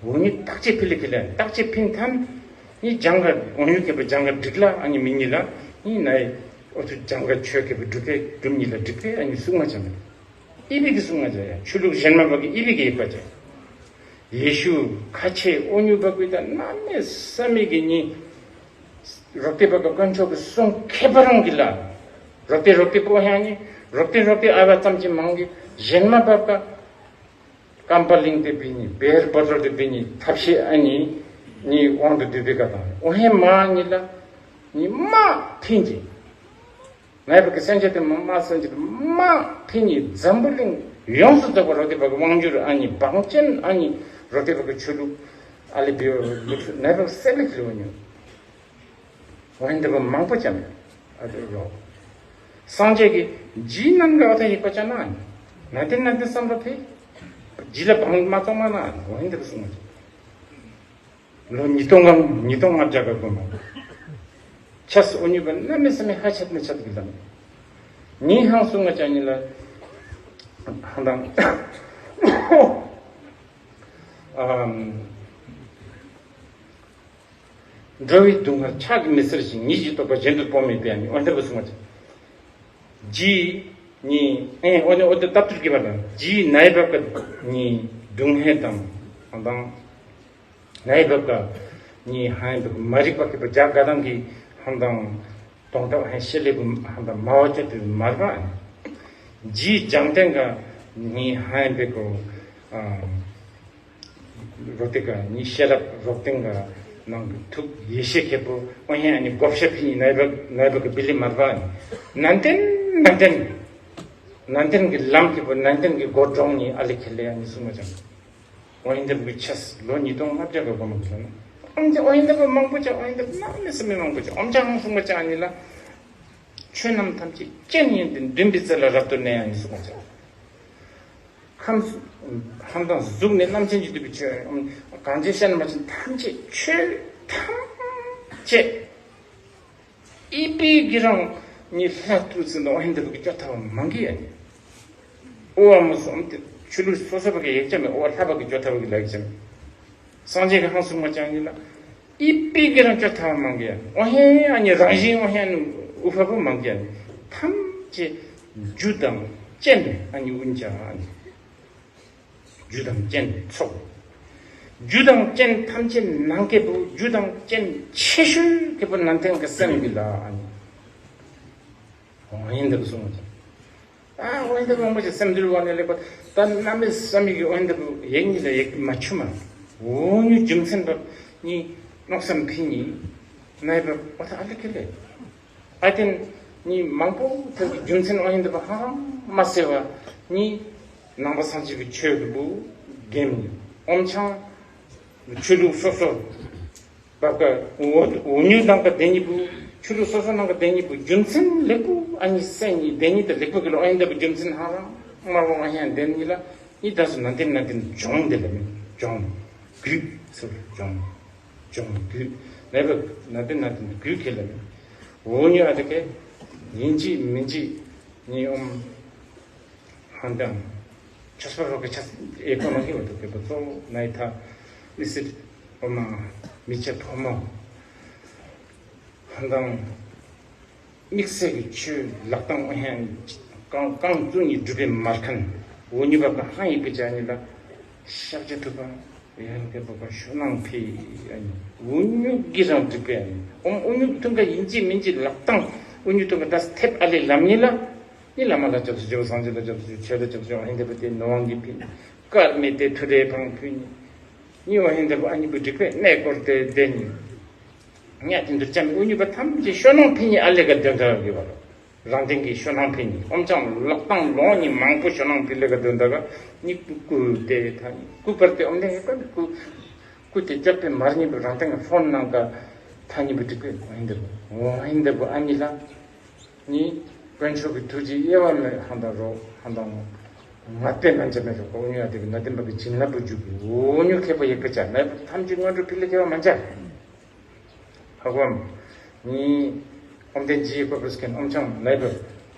འོ་ནི་བརྟག་དཔྱད་ཕི་ལ་ཁེ་ལ་བརྟག་དཔྱད་ཕིན་ཐན་ནི་འཇང་ག་འོ་ནི་ཁེ་པོ་འཇང་ག་འགྲིག་ལ་ཨ་ནི་མི་ཉིད་ལ་ནི་ནའི་འོ་ཚོ་འཇང་ག་ཆོས་ཁེ་པོ་སྒྲུབ་པའི་སྒྲུབ་ཉིད་ལ་འགྲིག་པའི་ཨ་ནི་གསུང་མ་ཅང་ཨི་བི་གི་གསུང་ང་ཅ་ཡ་ཆོས་ལུགས་གཞན་མ་བ་གི་ཨི་བི་གི་ཡིག་པ་ཅ། ཡེ་ཤུ་ཁ་ཆེ་འོ་ཉུ་བ་གི་ད་གནམ་མེད་ས་མེད་གི་ཉི། རོག་ཏེ་བ་གི་དཀོན་མཆོག་གི་གསུང་ཁྱད་པར་རང་གི་ལ། རོག་ཏེ་རོག་ཏེ་པོ་ཧྱང་ཉི་རོག་ཏེ་རོག་ཏེ་ཨ་བ་ཙམ་གྱི་མང་གི་གཞན་མ་བ་ག་ཀམ་པ་ལིང་ཏེ་བི་ཉི་བེར་བོ་ཏོར་ཏེ་བི་ཉི་ཐབས་ཤེས་ཨ་ཉི་ཉི་དབང་དུ་སྡུད་པའི་ཀ་དང་འོ་ཧེ་མ་ཉི་ལ་ཉི་མ་ཐིན་གྱི། ནའི་བ་གི་སེམས་ཅན་དེ་མ་མ་སེམས་ཅན་དེ་མ་ཕི་ཉི་འཛམ་བུ་གླིང་ཡོངས་སུ་རྫོགས་པ་རོ་དེ་བ་གི་དབང་སྒྱུར་ཨ་ཉི་བང་ཅན་ཨ་ཉི་རོ་དེ་བ་གི་ཆོས་ལུགས་ཨ་ལི་བི་ལུགས་སུ་ནའི་བ་གི་སེམས་ལ་ཁྱེར་བ་ཉོ། འོན་ཏེ་བ་མང་པོ་ཅམ་ཨ་དེ་ཡོ། སངས་རྒྱས་ཀྱི་ཇི་ནང་གི་ཨ་ཐ་ཡིག་པ་ཅ་ན་ཨ་ཉི་ན་དེ་ན་དེ་བསམ་པ་ཕི་ཇི་ལ་བང་མ་ཙོང་མ་ན་ཨ་ཉི་འོན་ཏེ་བ་གསུངས་མ་ཅ། ལོ་ཉིས་སྟོང་ལྔ་ཉིས་སྟོང་ལྔ་བརྒྱ་ག་གོ་མ། ཆ་སི་འོ་ཉུ་པ་གནམ་མེད་ས་མེད་ཧ་ཆད་ནི་ཆད་གི་ལམ། ཉི་ཧང་སུ་ང་ཅ་ཉི་ལ། ཧང་དང་། འགྲོ་བའི་སྡུག་བསྔལ་ཕྱག་གིས་མི་སེལ་ཞིང་། ཉིད་ཀྱི་རྟོགས་པ་གཞན་དུ་སྤོང་མེད་པའི་ཨ་ནི་འོན་ཏེ་བ་གསུངས་པ་ཅི། ཇི་ནི་ཨེ་འོ་ནི་འོ་དེ་ཏབ་ཏུར་གི་བ་དང་ཇི་ནའི་བབ་ཀ་ནི་སྡུག་བསྔལ་དང་ཧང་དང་། ནའི་བབ་ཀ་ནི་ཧང་བབ་མ་རིག་པ་ཁེ་པོ་རྒྱ་དགའ་དང་གི་ཧང་དང་། གདོང་ཐག་ཧན་ཤེས་ལེ་བུ་ཧན་དང་མ་བ་ཅོ་དེ་མར་བ། ཇི་ལྗང་ཏན་ག་ནི་ཧན་པེ་ཀོ་རོ་ཏེ་ག་ནི་ཤེས་རབ་རོག་ཏེན་ག་ནང་གི་ཐུག་ཡེ་ཤེས་ཁེ་པོ་ཨོ་ཧན་ནི་གོ་ཤ་ཕི་ནི་ནའི་བ་ནའི་བ་གི་བི་ལི་མར་བ། ནན་ཏན་ནན་ཏན་ནན་ཏན་གི་ལམ་ཁེ་པོ་ནན་ཏན་གི་སྒོ་འགྲོང་ནི་ཨ་ལེ་ཁེ་ལེ་ཡ་ནི་གསུང་བ་ཅང་། འོ་ཡིན་འདི་བུ་གི་ཆས་ལོ་ཉིས་སྟོང་ལྔ་བརྒྱ་གི་གོ་མ་གི་ལ་ན། ཨོམ་ཅེ་འོ་ཡིན་འདི་བུ་མང་པོ་ཅེ་འོ་ཡིན་འདི་བུ་གནམ་མེད་ས་མེད་མང་པོ་ཅེ་ཨོམ་ཅེ་ཧང་གསུང་པ་ཅེ་ཨ་ནི་ལ། ཆོས་རྣམས་ཐམས་ཅད་རྐྱེན་ཡིན་ཏེ། འདུན་པའི་རྩེ་ལ་རབ་ཏུ་གནས་ཡང་ཡིན་གསུང་པ་ཅེ། ཁམས་ཧམ་དང་གཟུགས་ནས་རྣམ་མཁྱེན་གྱིས་བསྡུས་པའི་ཆོས་གང་ཅི་བཤད་ན་མ་ཕྱིན་ཐམས་ཅད་ཆོས་ཐམས་ཅད། ཨི་པི་གི་རང་ཉིད་ལྷ་ཐུག་ཚུན་དུ་འོ་ཧན་དེ་བུ་གི་སྐྱོ་ཐབས་མང་གི་ཡ་ནི། ཨོ་བ་མོ་སོམ་དེ་ཆུ་ལུག་སོ་སོ་བ་གི་ཡེག་ཅམ་མེ་ཨོ་བ་ལྷ་བ་གི་སྐྱོ་ཐབས་གི་ལ་ཡེག་ཅམ་མེ། སངས་རྒྱས་ཀྱི་ཧང་སུ་མ་ཅང་ཉིད་ལ་ཨི་པི་གི་རང་སྐྱོ་ཐབས་མང་གི་ཡ་ཨོ་ཧན་ཨ་ནི་རང་བཞིན་ཨོ་ཧན་ཨུ་ཕ་བུ་མང་གི་ཡ་ནི་ཐམས་ཅད་རྒྱུ་དང་རྐྱེན་ཨ་ནི་ཨུན་ཅ་ཨ་ནི། རྒྱུ་དང་རྐྱེན་ཚོགས། རྒྱུ་དང་རྐྱེན་ཐམས་ཅད་ནང་ཁེ་པོ་རྒྱུ་དང་རྐྱེན་ཆེ་ཤོས་ཁེ་པོ་ནང་བསྟན་གྱི་སེམས་ཀྱི་ལ་ཨ་ནི། འོ་ཡིན་འདི་གསུངས་ཀྱང་། ཨ་འོ་ཡིན་འདི་མང་པོ་ཞིག་སེམས་འདུལ་བ་ནས་ལེགས་པ་ད་གནམ་མེད་ས་མེད་ཀྱི་འོ་ཡིན་འདི་ཡེག་ཉིད་ལ་ཡེག་མ་ཆུ་མ། འོ་ཉུ་རྒྱུ་མཚན་པ་ནི། མནོ་བསམ་ཕི་ནི་ནའི་བ་ཨོ་ཐ་ཨ་ལི་ཁེ་ལེ། ཨ་ཏན་ནི་མང་པོ་ཐེབས་ཀྱི་རྒྱུ་མཚན་ཨོ་ཧིན་དེ་བ་ཧང་མ་སེ་བ་ནི་ནང་པ་སངས་རྒྱས་པའི་ཆོས་ཀྱི་བུ་རྒན་ཨོམ་ཆང་ཆོས་ལུགས་སོ་སོ་བབ་ཀ་འོ་འོ་ཉུལ་ནང་ག་དེ་ཉིད་བུ་ཆོས་ལུགས་སོ་སོ་ནང་ག་དེ་ཉིད་བུ་རྒྱུ་མཚན་ལེགས་པོ་ཨ་ནི་སེ་ནི་དེ་ཉིད་དུ་ལེགས་པོ་གི་ལོ་ཨོ་ཧིན་དེ་བ་རྒྱུ་མཚན་ཧང་རང་མ་རོ་ཨ་ཧན་དེ་ཉིད་ལ་ནི་ད་སུ་ན་དེ་ན་དེ་ཇོང་དེ་ལ་མི་ཇོང་གུ་སུ་ཇོང་། ཅུང་དུས་ནད་པ་ན་དེ་ན་དེ་དུས་ཁེ་ལ་འོ་ཉོ་ཨ་དེ་ཁེ་ཡིན་ཅི་མིན་ཅི་ནི་ཨོམ་ཧང་དང་ཆོས་པ་རོག་གི་ཆ་ཨེ་ཁོ་ན་ཁེ་བ་དུ་ཁེ་པ་གཙོ་ནའི་ཐ་ཨི་སི་ཨོ་མ་མི་ཆ་ཐོ་མོ་ཧང་དང་། དམིགས་བསལ་གྱི་ཆོས་ལག་དང་དབང་ཧན་རྐང་རྐང་བཙུན་གྱི་སྒྲུབ་པའི་མར་ཁན་འོ་ཉི་པ་ག་ཧང་ཡིག་པའི་ཅ་ཉི་ལ་ཤབ་ཅ་ཐུབ་པ་ཡང་དེ་པོ་ག་ཤོ་ནང་ཕི་ཨ་ནི་འོ་ཉུག་གི་རང་སྒྲིག་པའི་ཨ་ནི་ཨོམ་འོ་ཉུག་ཐུང་ག་ཡིན་ཅི་མིན་ཅི་ལག་དང་འོ་ཉུག་ཐུང་ག་ད་ཐེབ་ཨ་ལེ་ལམ་ཉི་ལ་ནི་བླ་མ་ལ་ཅབ་སུ་ཅོ་སངས་རྒྱས་ལ་ཅབ་སུ་ཆོས་ལ་ཅབ་སུ་ཨ་ཧན་དེ་པོ་དེ་ནོ་ཝང་གི་ཕི་ནི་ཀར་མེ་དེ་ཐུ་རེ་ཕང་ཕུ་ནི་ནི་ཨོ་ཧན་དེ་པོ་ཨ་ཉི་པོ་སྒྲིག་པའི་གནས་སྐོར་དེ་དེ་ཉི། ཉ་དེ་འདུར་ཅམ་འུ་ཉུ་པ་ཐམས་ཅད་ཤོ་ནང་ཕི་ཉི་ཨ་ལེ་ག་དོན་དག་གི་བ་རང་སྟེང་གི་ཤོ་ནང་ཕི་ཉི་ཨོམ་ཅང་ལག་དང་ལོང་ཉི་མང་པོ་ཤོ་ནང་ཕི་ལེ་ག་དོན་དག་ག་ཉི་ཀུ་ཀུ་དེ་ཐ་ཀུ་པར་དེ་ཨོམ་ལེ་ཧེ་པ་ཀུ་ཀུ་དེ་ཅག་པའི་མར་ཉི་པ་རང་སྟེང་གི་ཕོན་ནང་ག་ཐ་ཉི་པ་ཏི་ཀུ་ཨོ་ཧིན་དེ་བུ་ཨོ་ཧིན་དེ་བུ་ཨ་ཉི་ལ་ཉི་དཀོན་མཆོག་གི་ཐུགས་རྗེ་དབྱེ་བ་མེད་ཧང་དང་རོ་ཧང་དང་ང་པེ་ན་འཇམ་མེད་རོ་ཀོ་ཉུ་ཨ་དེ་གི་ན་དེ་མ་གི་བྱིན་རླབས་པུ་འཇུག་གི་འོ་ཉུ་ཁེ་པ་ཡེ་ཀ་ཅ་ན་ཐམས་ཅད་སྔོན་འགྲོ་ཕི་ལེ་ཁེ་བ་མ་འཇམ། ཧ་གོ་མ། ནི་ཨོམ་དན་ཇི་ཡི་ཀོ་པས་ཁན་ཨོམ་ཆང་ལའི་བབ།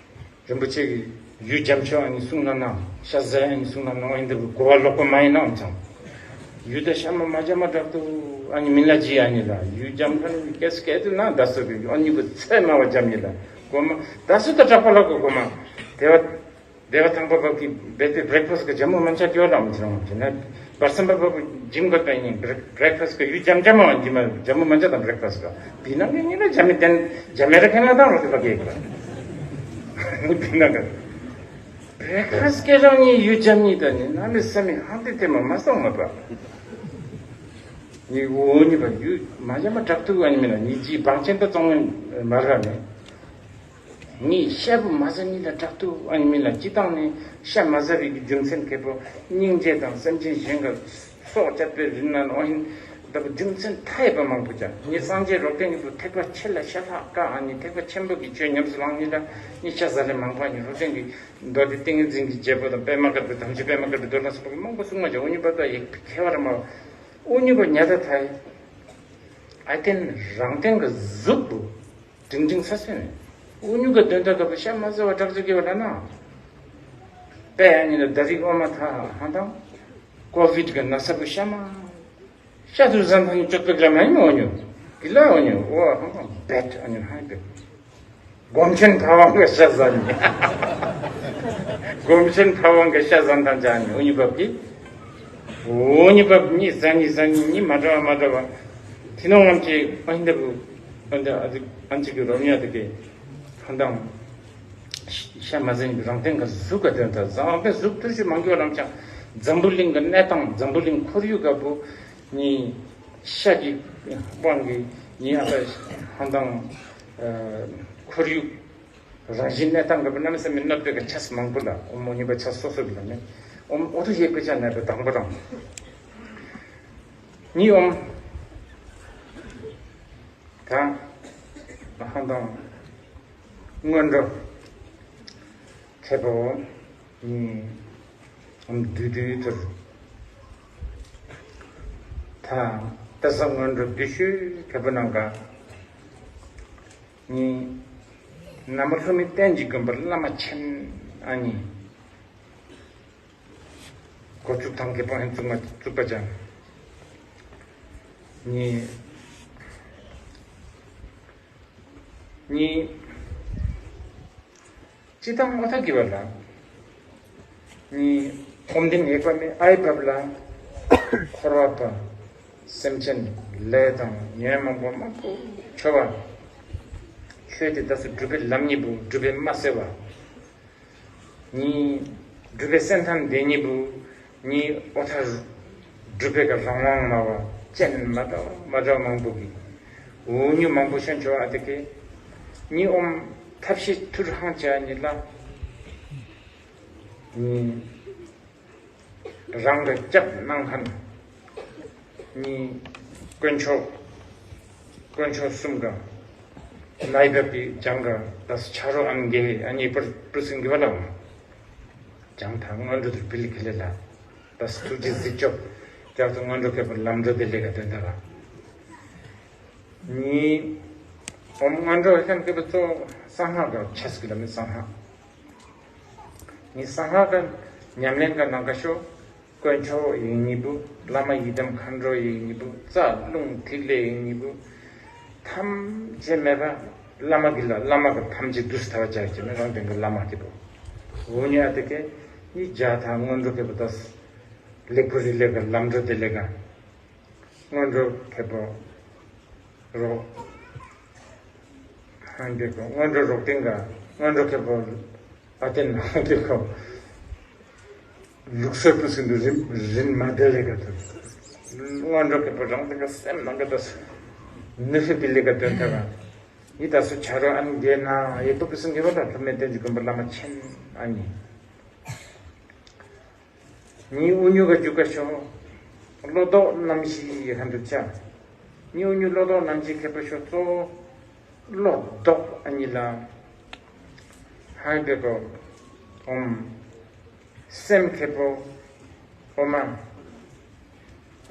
རིན་པོ་ཆེ་གི་ཡུལ་རྒྱམ་ཆོ་ཨ་ནི་གསུང་ན་ན་ཤ་ཟ་ཨ་ནི་གསུང་ན་ན་ཨིན་དེ་གོ་བ་ལོག་པ་མ་ཡིན་ན་ཨོམ་ཆང་། ཡུལ་ད་ཤ་མ་མ་ཇ་མ་དྲག་ཏུ་ཨ་ནི་མིན་ལ་ཇི་ཨ་ནི་ལ་ཡུལ་རྒྱམ་ཁན་ནི་ཀེ་སི་ཀེ་ཏུ་ན་ད་སོ་གི་ཨ་ནི་བུ་ཚེ་མ་བ་ཇམ་ཡིན་ལ་གོ་མ་ད་སུ་ད་དྲག་པ་ལ་གོ་གོ་མ་དེ་བ། སྡེ་བ་ཐང་པ་བབ་ཀྱི་བེ་ཏེ་བྲེག་ཕ་སི་ཀ་ཇ་མུ་མན་ཆ་ཀྱོ་ལ་མི་ཚང་ཅི་ན་བར་སམ་པ་བབ་ཇིམ་ག་ཏ་ཡིན་བྲེག་ཕ་སི་ཀ་ཡུ་ཇམ་ཇམ་མ་ཇི་མ་ཇ་མུ་མན་ཆ་དང་བྲེག་ཕ་སི་ཀ་བི་ནང་ངེ་ཉི་ལ་ཇ་མི་ཏན་ཇ་མེ་ར་ཁེ་ན་དང་རོ་ཏི་པ་ཀེ་ག་བི་ནང་ག་བྲེག་ཕ་སི་ཀ་རང་ཉི་ཡུ་ཇམ་ཉི་ཏ་ཉི་ན་མི་ས་མི་ཧང་ཏེ་ཏེ་མ་མ་སོང་མ་པ་ཉི་འོ་ཉི་པ་ཡུ་མ་ཇ་མ་དྲག་ཏུ་ཨ་ཉི་མི་ན་ཉི་ཇི་བང་ཆེན་ཏ་ཙོང་མ་ར་ནི། ངས་ཤ་བུ་མ་ཟ་ཉིད་ལ་དྲག་ཏུ་ཨ་ནི་མིན་ལ་སྤྱི་བཏང་ནས་ཤ་མ་ཟ་བའི་གི་རྒྱུ་མཚན་ཁེ་པོ་སྙིང་རྗེ་དང་སེམས་ཅན་གཞན་ག་སྲོག་བཅད་པའི་རིན་ན་ཨོ་ཧིན་ད་བུ་རྒྱུ་མཚན་མཐའ་ཡས་པ་མང་པོ་ཀྱང་ངས་སངས་རྒྱས་རོགས་ཏན་གི་བུ་ཐེག་པ་ཆེ་ལ་ཤ་ལྷག་ཀ་ཨ་ནི་ཐེག་པ་ཆེན་པོ་གི་ཆོས་ཉམས་སུ་བླངས་ཉིད་ལ་ངས་ཤ་ཟ་ལེ་མང་པོ་ཨ་ནི་རོགས་ཏན་གི་མདོ་སྡེ་ཏིང་ངེ་འཛིན་གྱི་རྒྱལ་པོ་དང་པད་མ་དཀར་པོའི་དམ་ཆོས་པད་མ་དཀར་པོའི་མདོ་ལ་སོགས་པ་གི་མང་པོ་གསུང་མ་ཀྱང་ཨོ་ཉི་པ་ད་ཡེ་ཁེ་བ་ར་མ་ཨོ་ཉི་པ་ཉ་ད་ཐ་ཡེ་ཨ་ཏན་རང་སྟེང་གི་གཟུགས་པོ། ཏིང་ཏིང་ས་སེ་ནས། འུ་ཉུ་ག་དོན་དག་ག་བུ་ཤ་མ་ཟ་བ་དྲག་ཅིག་གི་བ་ལ་ན། པེ་ཨ་ནི་ལ་ད་རིག་ཨོ་མ་ཐ་ཧང་དང་། ཀོ་བིད་ག་ན་ས་བུ་ཤ་མ། ཤ་དུ་ཟན་ཐང་ཅོག་པེ་ག་མ་ཡིན་འུ་ཉུ། གི་ལ་འུ་ཉུ་ཨོ་ཧང་དང་བེད་ཨ་ནི་ཧང་བེད། གོམ་ཆེན་ཕ་ཝང་ག་ཤ་ཟ་ནི། གོམ་ཆེན་ཕ་ཝང་ག་ཤ་ཟན་ཐང་ཅ་ནི་འུ་ཉུ་བབ་གི། འོ་ཉི་པ་གཉིས་ཟ་གཉིས་ཟ་གཉིས་གཉིས་མ་འདྲ་བ་མ་འདྲ་བ། ཐི་ནོ་ངམ་ཅིག་ཨ་ཧིན་ད་བུ་ཨ་ཧིན་ད་ཨ་ཅིག་གི་རོ་མྱ་དེ་གི་ཧང་དང་། ཤ་མ་ཟ་གཉིས་རང་སྟེང་ག་གཟུགས་ག་དོན་དག་ཟ་རང་སྟེང་གཟུགས་ཐུར་ཞིག་མང་གི་བ་ལམ་ཅང་འཛམ་བུ་གླིང་གི་གནས་སྟངས་འཛམ་བུ་གླིང་ཁོར་ཡུག་ག་བུ་ནི་ཤ་གི་དབང་གི་ནི་ཨ་ད་ཧང་དང་ཁོར་ཡུག་རང་བཞིན་གནས་སྟངས་འགྲོ་བའི་གནམ་མེད་ས་མེད་གནོད་པའི་གི་ཆས་མང་པོ་ལ་ཨོ་མོ་ཉི་པ་ཆ་སོ་སོ་གི་ལ་ནི་ཨོམ་ཨོ་ཐུ་ཡེ་ཀ་ཅ་ན་པའི་དང་པོ་རང་ནི་ཨོམ་དང་ཧང་དང་སྔོན་འགྲོ་ཁེ་པོ་ནི་ཨོམ་དུས་དུས་ཐུར་དང་ཏེ་ས་སྔོན་འགྲོ་དུས་ཤུ་ཁེ་པོ་ནང་ག་ནི། ན་མོ་ལྷོ་མི་བསྟན་གྱི་དགོན་པར་བླ་མ་ཆེན་ཨ་ནི། འགོ་བཙུགས་ཐང་གི་པང་ཧན་བཙུགས་མ་བཙུགས་པ་ཅང་། ནི། ནི། སྤྱི་བཏང་ཨོ་ཐ་གི་བ་ལ། ནི། ཁོམ་དིན་ཡེ་པ་མི་ཨའི་བབ་ལ། འཁོར་བ་པ། སེམས་ཅན་ལས་དང་ཉོན་མོངས་པ་མང་པོ་འཆོལ་བ། ཆོས་དེ་ད་སུ་སྒྲུབ་པའི་ལམ་གཉིས་པོ་སྒྲུབ་པའི་མ་སེ་བ། གཉིས། སྒྲུབ་པའི་སེམས་ཐམས་བདེན་གཉིས་པོ། གཉིས་ཨོ་ཐ། སྒྲུབ་པའི་ག་རང་དབང་མ་བ། ཅན་མ་འདྲ་མ་འདྲ་མང་པོ་གི་འུ་ཉུ་མང་པོ་ཤན་ཆོ་ཨ་དེ་ཀེ་ཉི་ཨོམ་ཐབས་ཤེས་ཐུར་ཧང་ཅ་ཉི་ལ་ཉི་རང་གི་སྐྱབས་གནང་མཁན་ཉི་དཀོན་མཆོག་དཀོན་མཆོག་གསུམ་ག་ནའི་བབ་ཀྱི་ཅང་ག་དས་ཆ་རོ་ཨན་གེ་ཨ་ཉི་པར་པུ་སིང་གི་བ་ལ་ཅང་ཐ་སྔོན་འགྲོ་དུ་བིལ་ཁི་ལེ་ལ། ད་སུ་ཅི་གཟིགས་ཆོག་རྒྱབ་ཏུ་སྔོན་འགྲོ་མཁས་པ་ལམ་འགྲོ་དེ་ལས་ཀ་དོན་དག་ག་ནི་ཨོམ་སྔོན་འགྲོ་ཧན་མཁས་པ་གཙོ་གསང་སྔགས་ག་ཆས་ཀྱི་ལམ་གསང་སྔགས་ནི་གསང་སྔགས་ག་ཉམས་ལེན་ག་ནང་ག་ཤོ་དཀོན་མཆོག་ཡིན་ཉི་བུ་བླ་མ་ཡི་དམ་མཁའ་འགྲོ་ཡིན་ཉི་བུ་རྩ་རླུང་ཐིག་ལེ་ཡིན་ཉི་བུ་ཐམས་ཅད་མེད་པ་བླ་མ་གི་ལ་བླ་མ་གི་ཐམས་ཅད་དུས་ཐ་བ་ཅག་ཅེས་ནི་རང་དེང་གི་བླ་མ་དེ་བུ་འུ་ཉི་ཨ་དེ་ཀེ་ནི་རྒྱ་ཐ་སྔོན་འགྲོ་མཁས་པ་དས། ལེགས་པོ་རི་ལས་ཀ་ལམ་འགྲོ་དེ་ལས་ཀ་སྔོན་འགྲོ་མཁས་པོ་རོགས་ཧང་དེ་ཀོ་སྔོན་འགྲོ་རོགས་ཏིང་ག་སྔོན་འགྲོ་མཁས་པོ་ཨ་ཏེ་ནང་དེ་ཀོ་ལུགས་སྲོལ་པུ་སིན་དུ་རིན་རིན་མ་དེ་ལས་ཀ་དུ་སྔོན་འགྲོ་མཁས་པོ་རང་དེ་ཀ་སེམས་ནང་ག་དུ་ནི་ཧི་དེ་ལས་ཀ་དོན་ཐ་ག་ཡི་ད་སུ་ཆ་རོ་ཨན་དེ་ན་ཡེ་པུ་སིན་གི་བ་ད་ཐུ་མེ་དེ་ཇི་གུམ་པ་བླ་མ་ཆེན་ཨ་ནི། ཉི་འུ་ཉུ་ག་རྒྱུ་ག་ཤོ། བློ་ལྡོག་རྣམ་བཞི་ཧན་དུ་བྱ། ཉི་འུ་ཉུ་བློ་ལྡོག་རྣམ་བཞི་མཁས་པ་ཤོ་གཙོ་བོ། བློ་ལྡོག་ཨ་ཉི་ལ། ཧན་པེ་གོ། ཨོམ། སེམས་མཁས་པོ། ཨོ་མ།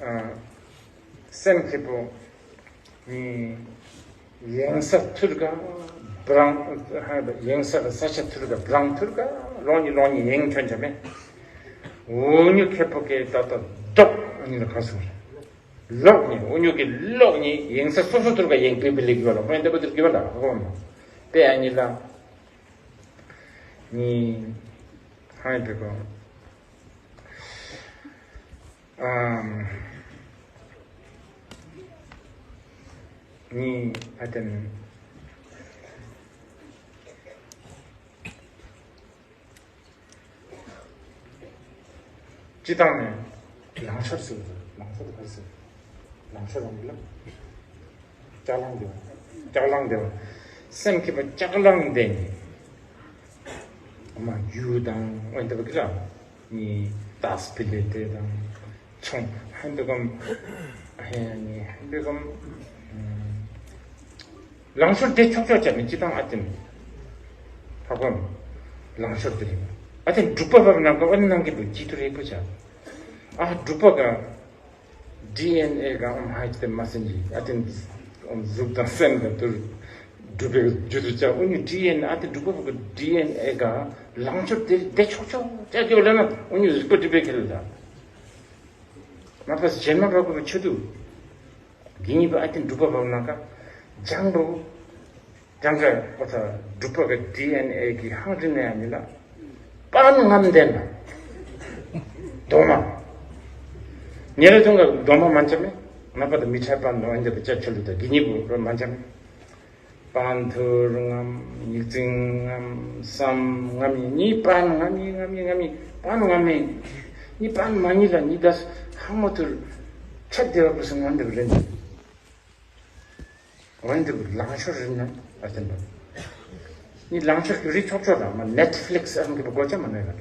ཨ། སེམས་མཁས་པོ། ནི། ཡེང་ས་ཐུར་ག་བྲང་། ཡེང་ས་ག་ས་ཆ་ཐུར་ག་བྲང་ཐུར་ག་ལོག་ནི་ལོག་ནི་ཡེང་ཁྱོན་ཆ་མེ། འུ་ཉུ་མཁས་པོ་ཀེ་ད་ད་ལྡོག་ཨ་ནི་ལ་ག་སོང་། ལོག་ནི་འུ་ཉུ་ཀེ་ལོག་ནི་ཡེང་ས་སོ་སོ་ཐུར་ག་ཡེང་པེ་པེ་ལེ་གི་བ་ལ་ཧོན་ཏེ་པ་ཐུར་གི་བ་ལ་ཧོན་པེ་ཨ་ནི་ལ། ནི། ཧན་པེ་གོ། ཨམ། ནི་ཨ་ཏན། སྤྱི་བཏང་ནས་ལང་ཤོར་ཟེར་བ་ལང་ཤོར་ག་ཟེར། ལང་ཤོར་རང་གི་ལ། ལྕགས་ལང་དེ་བ། ལྕགས་ལང་དེ་བ། སེམས་མཁས་པ་ལྕགས་ལང་དེ་ནི། མ་རྒྱུ་དང་འོན་ཏེ་བ་གི་ལ། ནི་ཏཱས་པི་ལེ་ཏེ་དང་ཚོང་ཧན་པེ་གོམ། ཧན་ནི་ཧན་པེ་གོམ། ལང་ཤོར་དེ་ཆོག་ཆོག་ཅག་ནི་ཅི་དང་ཨ་ཏིན། ཧ་གོམ། ལང་ཤོར་དེ་རེད། ཨ་ཏིན་འབྲུག་པ་བབ་ནང་ག་ཨ་ནི་ནང་གི་བུ་ཅི་ཐུ་རེད་པོ་ཅག་ཨ་འབྲུག་པ་ག་ཌི་ཨེན་ཨེ་ག་ཨོམ་ཧ་ཅི་དེ་མ་སེན་ཅི་ཨ་ཏིན་ཨོམ་གཟུགས་དང་སེམས་དང་དུར་འགྲུབ་པའི་རྒྱུ་དུ་ཅག་ཨུ་ནི་ཌི་ཨེན་ཨ་ཏིན་འབྲུག་པ་བབ་ག་ཌི་ཨེན་ཨེ་ག་ལང་ཤོར་དེ་དེ་ཆོག་ཆོག་ཅག་གི་ལ་ན་ཨུ་ནི་རིག་པ་འགྲུབ་པའི་ཁེ་ལ་ད། མ་པ་སེ་ཇན་མ་པ་གོ་ཆོ་དུ། གི་ཉི་པ་ཨ་ཏི་འབྲུག་པ་བབ་ན་ཀ་ཇང་བོ། ཇང་ག་ཨོ་ཐ་འབྲུག་པ་ག་ཌི་ཨེན་ཨེ་གི་ཧང་རི་ནེ་ཨ་ནི་ལ། པན་ངམ་དེན་ན། རྡོག་མ། ཉེ་རེ་ཐུང་ག་རྡོག་མ་མན་ཆ་མེ། ན་པ་ད་མི་ཁྲ་པན་ནོ་ཨན་ཇ་པ་ཅ་ཆོ་ལུ་ད་གི་ཉི་བོ་རོ་མན་ཆ་མེ། པན་ཐུར་ངམ་ཉིག་ཙིང་ངམ་སམ་ངམ་ཡི་ཉི་པན་ངམ་ཡི་ངམ་ཡི་ངམ་ཡི་པན་ངམ་ཡི་ཉི་པན་མ་ཉི་ལ་ཉི་དས་ཧ་མོ་ཐུར་ཁྱད་དེ་བ་པུ་སུ་ངམ་དེ་བ་རེད། འོན་ཏེ་ལང་ཤོར་རིན་ནམ་ཨ་ཏན་པ། ནི་ལང་ཤོར་གྱི་རི་ཆོག་ཆོག་དང་མ་ནེཊ་ཕི་ལིག་སི་ཨ་ཧམ་གི་པ་གོ་ཆ་མ་ནོས་ག་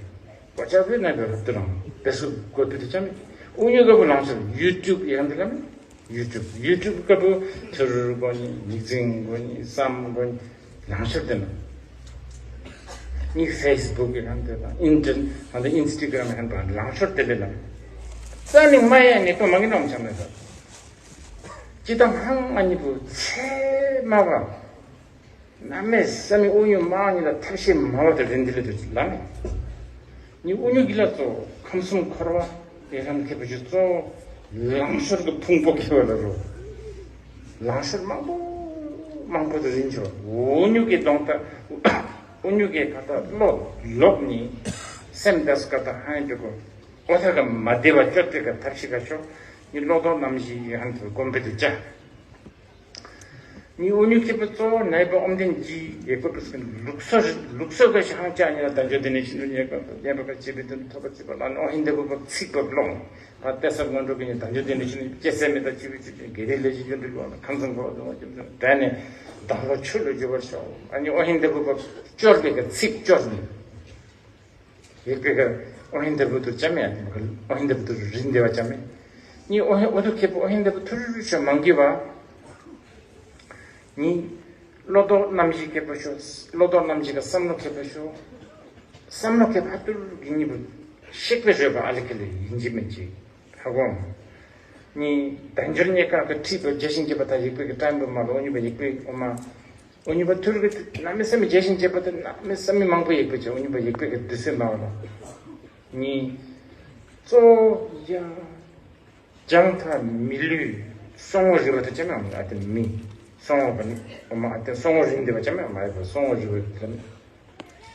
གོ་ཆ་བེ་ནོས་ག་རབ་ཏུ་རང་བེ་སུ་གོ་ཏུ་དེ་ཆ་མི་ཨུ་ཉུ་ག་བུ་ལང་ཤོར་ཡུ་ཊུབ་ཡང་དེ་ལ་མི་ཡུ་ཊུབ་ཡུ་ཊུབ་ག་བུ་ཐུར་གོ་ནི་ཉིག་ཙིང་གོ་ནི་སམ་གོ་ནི་ལང་ཤོར་དེ་ན་ནི་ཕེ་སི་བུག་གི་ཧམ་དེ་དང་ཨིན་ཊར་ཧམ་དེ་ཨིན་སི་ཊ་གྷ་རམ་ཧན་པ་ལང་ཤོར་དེ་ལེ་ལ་ཙ་ནི་མ་ཡ་ནི་པ་མ་གི་ནོམ་ཆ་མེད་ད། ཅི་དང་ཧང་ཨ་ནི་བུ་ཚེ་མ་བ། ན་མེ་ས་མི་ཨུ་ཉུ་མ་ཨ་ནི་ལ་ཐབས་ཤེས་མ་བ་དེ་རིན་དི་ལེ་དུ་ལ་མེ། ནི་ཨུ་ཉུ་གི་ལ་ཙོ་ཁམས་གསུམ་འཁོར་བ་ཡེ་ཧན་ཁེ་བུ་ཅི་ཙོ་ལང་ཤོར་གི་ཕུང་པོ་ཁེ་བ་ལ་རོ། ལང་ཤོར་མང་པོ་མང་པོ་དེ་རིན་ཆོ་ཨུ་ཉུ་གི་གདོང་ད་ཨུ་ཉུ་གི་ཁ་ད་ལོ་ལོག་ནི་སེམས་དས་ཀ་ད་ཧན་ཅོ་གོ། ཨོ་ཐ་ག་མ་བདེ་བ་སྐྱོ་སྟེ་ག་ཐབས་ཤེས་ག་ཤོ་ནི་ལོག་ལྡོག་རྣམ་བཞི་ཡི་ཧན་དུ་གོམ་པེ་དུ་ཅ། ནི་འུ་ཉུ་ཁེ་པོ་གཙོ་བོ་ནའི་པ་ཨོམ་ཐེན་གྱི་ཡེ་ཀོ་པོ་སི་ལུགས་སྲོལ་ལུགས་སྲོལ་ག་ཤ་ཧང་ཅག་ཉེ་ལ་དལ་འབྱོར་ལྡན་ནི་ཤིན་ཏུ་ཉེ་ག་ཉེ་པ་ག་ཅེ་པི་ཏུ་ཐོབ་པ་ཅེ་པ་ལ་ནི་ཨོ་ཧིན་དེ་བུ་པ་ཚིག་པ་ལོང་། ད་ལྟ་ས་སྔོན་འགྲོ་གི་ནི་དལ་འབྱོར་ལྡན་ནི་ཤིན་ཏུ་སྐྱེ་ས་མེད་ད་ཅི་བི་ཅི་བི་དགེ་སྡིག་ལས་ཀྱི་རྒྱུ་འབྲས་ལོག་ན་ཁམས་སངས་པ་ལོང་བ་ཅུམ་ཅུམ་དྲན་ནས་བདག་ལ་ཆོས་ལ་འཇུག་པར་ཤོག་ཨ་ནི་ཨོ་ཧིན་དེ་བུ་པ་སྐྱོར་པའི་ག་ཚིག་སྐྱོར་ནི། ཡིག་པའི་ཁར་ཨོ་ཧིན་དེ་བུ་དུ་ཅམ་ཡ། ཨོ་ཧིན་དེ་བུ་དུ་རིན་དེ་བ་ཅམ་ཡ། ནི་ཨོ་ཧིན་ཨོ་དུ་ཁེ་པོ་ཨོ་ཧིན་དེ་བུ་ཐུར་རུ་ཆོ་མང་གི་བ། ནི་བློ་ལྡོག་རྣམ་བཞི་ཁེ་པོ་ཤོ། བློ་ལྡོག་རྣམ་བཞི་ག་བསམ་བློ་ཁེ་པོ་ཤོ། བསམ་བློ་ཁེ་པོ་ཧ་ཐུར་གི་ནི་བུ་ཤེག་པའི་རོལ་པ་ཨ་ལི་ཁེ་ལི་ཡིན་གྱི་མིན་གྱི་ཧ་གོ། ནི་དལ་འབྱོར་རྙེད་དཀའ་གི་ཁྲིད་པ་རྒྱས་ཤིང་རྒྱས་པ་དང་ཡིག་པའི་གི་ཀྲམ་བུ་མ་ལོ་ཨོ་ཉུ་བ་ཡིག་པའི་ཨོ་མ། འུ་གཉིས་པ་ཐུར་གི་གནམ་མེད་ས་མེད་རྒྱས་ཤིང་རྒྱས་པ་དང་གནམ་མེད་ས་མེད་མང་པོ་ཡིག་པ་བྱས། འུ་གཉིས་པ་ཡིག་པའི་གི་དུས་ཚོད་མ་བ་ལ། གཉིས། གཙོ་བོ་ཡ། ལྗང་ཐ་མི་ལུས་སོང་བ་རི་བ་དང་ཅི་མ་ཨ་དེ་མི། སོང་བ་ཨ་དེ་སོང་བ་རི་འདི་བ་ཅི་མ་མ་ཡིག་པ་སོང་བ་རི་བ་དེ་ལ།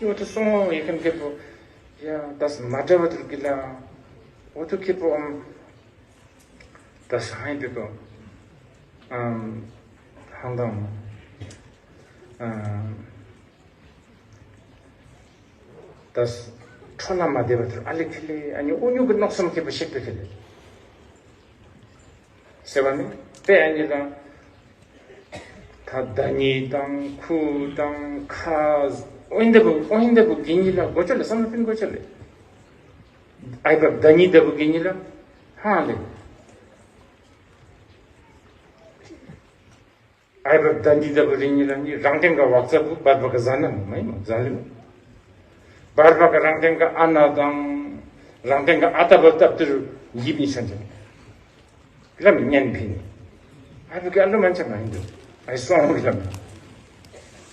འུ་ཐུ་སོང་བ་ཡིག་ཁན་ཁེ་པོ། ཡ་ད་མ་འདྲ་བ་ཐུར་གི་ལ། འུ་ཐུ་ཁེ་པོ་ཨམ། ད་ཧང་པེ་ཀོ། ཨམ། ཧང་དང་། ཨམ། ད་ཁྲོ་ལ་མ་བདེ་བ་ཐུར་ཨ་ལི་ཁེ་ལེ་ཨ་ནི་འུ་ཉུ་གི་མནོ་བསམ་ཁེ་པོ་ཤེག་པེ་ཁེ་ལེ། སེ་བ་ནི་པེ་ཨ་ནི་ལ། ད་ད་ནི་དང་ཁུ་དང་ཁ། ཨོ་ཧིན་དེ་བུ་ཨོ་ཧིན་དེ་བུ་གི་ནི་ལ་གོ་ཆོ་ལེ་བསམ་བློ་ཕིན་གོ་ཆོ་ལེ། ཨའི་བབ་ད་ནི་ད་བུ་གི་ནི་ལ་ཧང་ལེ། ཨའི་བབ་ད་ནི་ད་བུ་རི་ནི་ལ་ནི་རང་སྟེང་ག་བག་ཚ་བུ་བར་བ་ག་ཟ་ན་མི་མ་ཡིན་མ་ཟ་ལེ། བར་བ་ག་རང་སྟེང་ག་ཨ་ན་དང་རང་སྟེང་ག་ཨ་ཏ་བབ་ཏབ་ཏུ་ཡིབ་ནི་ཤན་ཅན། ལམ་ཉན་ཕིན། ཨ་བུ་ག་ཨ་ལོ་མན་ཆ་མ་ཡིན་འདུག་ཨའི་སོང་གི་ལམ།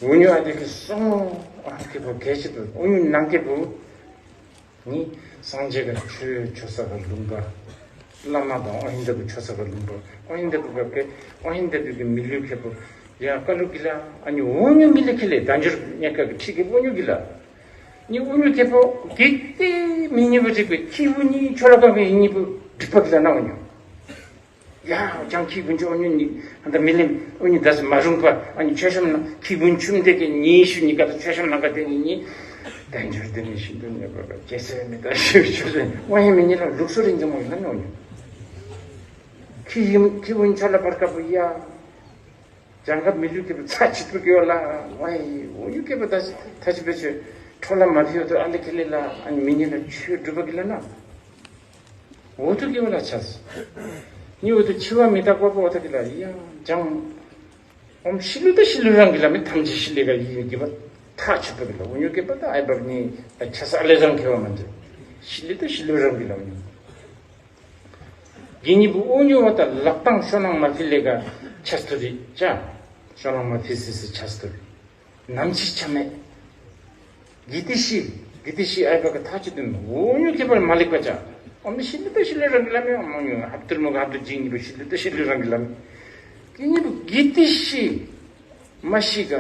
འུ་ཉུ་ཨ་དེ་གི་སོང་ཨ་ཁེ་པོ་གལ་ཆེ་དུ་འུ་ཉུ་ནང་ཁེ་པོ། ནི་སངས་རྒྱས་ཀྱི་ཆོས་ཆོས་ས་ག་ལུང་པ། བླ་མ་དང་ཨོ་ཧིན་དེ་བུ་ཆོས་ས་ག་ལུང་པ། ཨོ་ཧིན་དེ་བུ་ག་ཨོ་ཧིན་དེ་བུ་གི་མི་ལུས་ཁེ་པོ། ཡ་ཀ་ལུ་གི་ལ་ཨ་ནི་འུ་ཉུ་མི་ལུས་ཁེ་ལེ་དལ་འབྱོར་རྙེད་དཀའ་གི་ཁྲིད་གི་འུ་ཉུ་གི་ལ། ནི་འུ་ཉུ་ཁེ་པོ་གི་ཏི་མི་ཉི་བུ་རིག་པའི་ཁྱི་བུ་ནི་ཆོ་ལ་ཀ་གི་ཉི་བུ་སྒྲིབ་པ་གི་ལ་ན་འུ་ཉུ། ཡ་ཅང་ཁྱི་བུ་ཆོ་འུ་ཉུ་ནི་ཧ་ད་མི་ལེམ་འུ་ཉུ་དས་མ་རུང་པ་ཨ་ནི་ཆོས་བཤམ་ན་ཁྱི་བུ་ཆུམ་དེ་གི་ཉི་ཤུ་ཉི་ཀ་ད་ཆོས་བཤམ་ན་ཀ་དེ་ནི་ནི་དལ་འབྱོར་དེ་ནི་ཤིན་ཏུ་ཉེ་བར་རྒྱལ་སྲས་མི་ད་ཤི་ཆོས་བཤམ་འུ་ཡ་མི་ཉི་ལ་ལུགས་སྲོལ་རིན་ཆེན་མོ་ཡིན་ན་འུ་ཉུ། ཁྱི་ཡིམ་ཁྱི་བུ་ཆོ་ལ་བར་ཀ་བུ་ཡ། ཅང་ག་མི་ལུས་ཁེ་པོ་ཚ་ཆིག་པུ་གི་ཡོ་ལ་ཝའི་འུ་ཉུ་ཁེ་པོ་ད་ཐ་ཆི་པེ་ཆོས་ཁྲོ་ལ་མ་ཕི་ཡོ་དུ་ཨ་ལི་ཁེ་ལེ་ལ་ཨ་ནི་མི་ཉི་ལ་ཆོས་སྒྲུབ་པ་གི་ལ་ན། འོ་ཐུ་གི་བ་ལ་ཆ་སི། ནི་འོ་ཐུ་ཆི་བ་མི་ད་ཀོ་པོ་འོ་ཐུ་གི་ལ་ཡང་ཅང་། ཨོམ་ཤི་ལུ་ད་ཤི་ལུ་རང་གི་ལ་མི་ཐམས་ཅད་ཤི་ལེ་ག་ཡི་གི་བ་ཐ་ཆི་པེ་གི་ལ་འུ་ཉུ་ཁེ་པོ་ད་ཨའི་བབ་ནི་ད་ཆ་སི་ཨ་ལེ་རང་ཁེ་བ་མ་འཇི། ཤི་ལུ་ད་ཤི་ལུ་རང་གི་ལ་འུ་ཉུ། གི་ནི་བུ་འུ་ཉུ་བ་ད་ལག་ཏང་ཤོ་ནང་མ་ཕི་ལེ་ག་ཆ་སི་ཐུ་རི་ཅ། ཤོ་ནང་མ་ཕི་སི་སི་ཆ་སི་ཐུ་རི། ནམ་འཆི་ཆ་མེད། གི་ཏི་ཤི། གི་ཏི་ཤི་ཨའི་བ་ག་ཐ་ཆི་དུ་མི་འུ་ཉུ་ཁེ་པར་མ་ལེགས་པ་ཅ། ཨོ་མི་ཤི་ལི་ཏ་ཤི་ལི་རང་གི་ལ་མེ་ཨོ་མོ་ཉུ་ཧབ་ཏུར་མོ་ག་ཧབ་ཏུ་ཇི་ཉི་བུ་ཤི་ལི་ཏ་ཤི་ལི་རང་གི་ལ་མེ། གི་ཉི་བུ་གི་ཏི་ཤི། མ་ཤི་ག་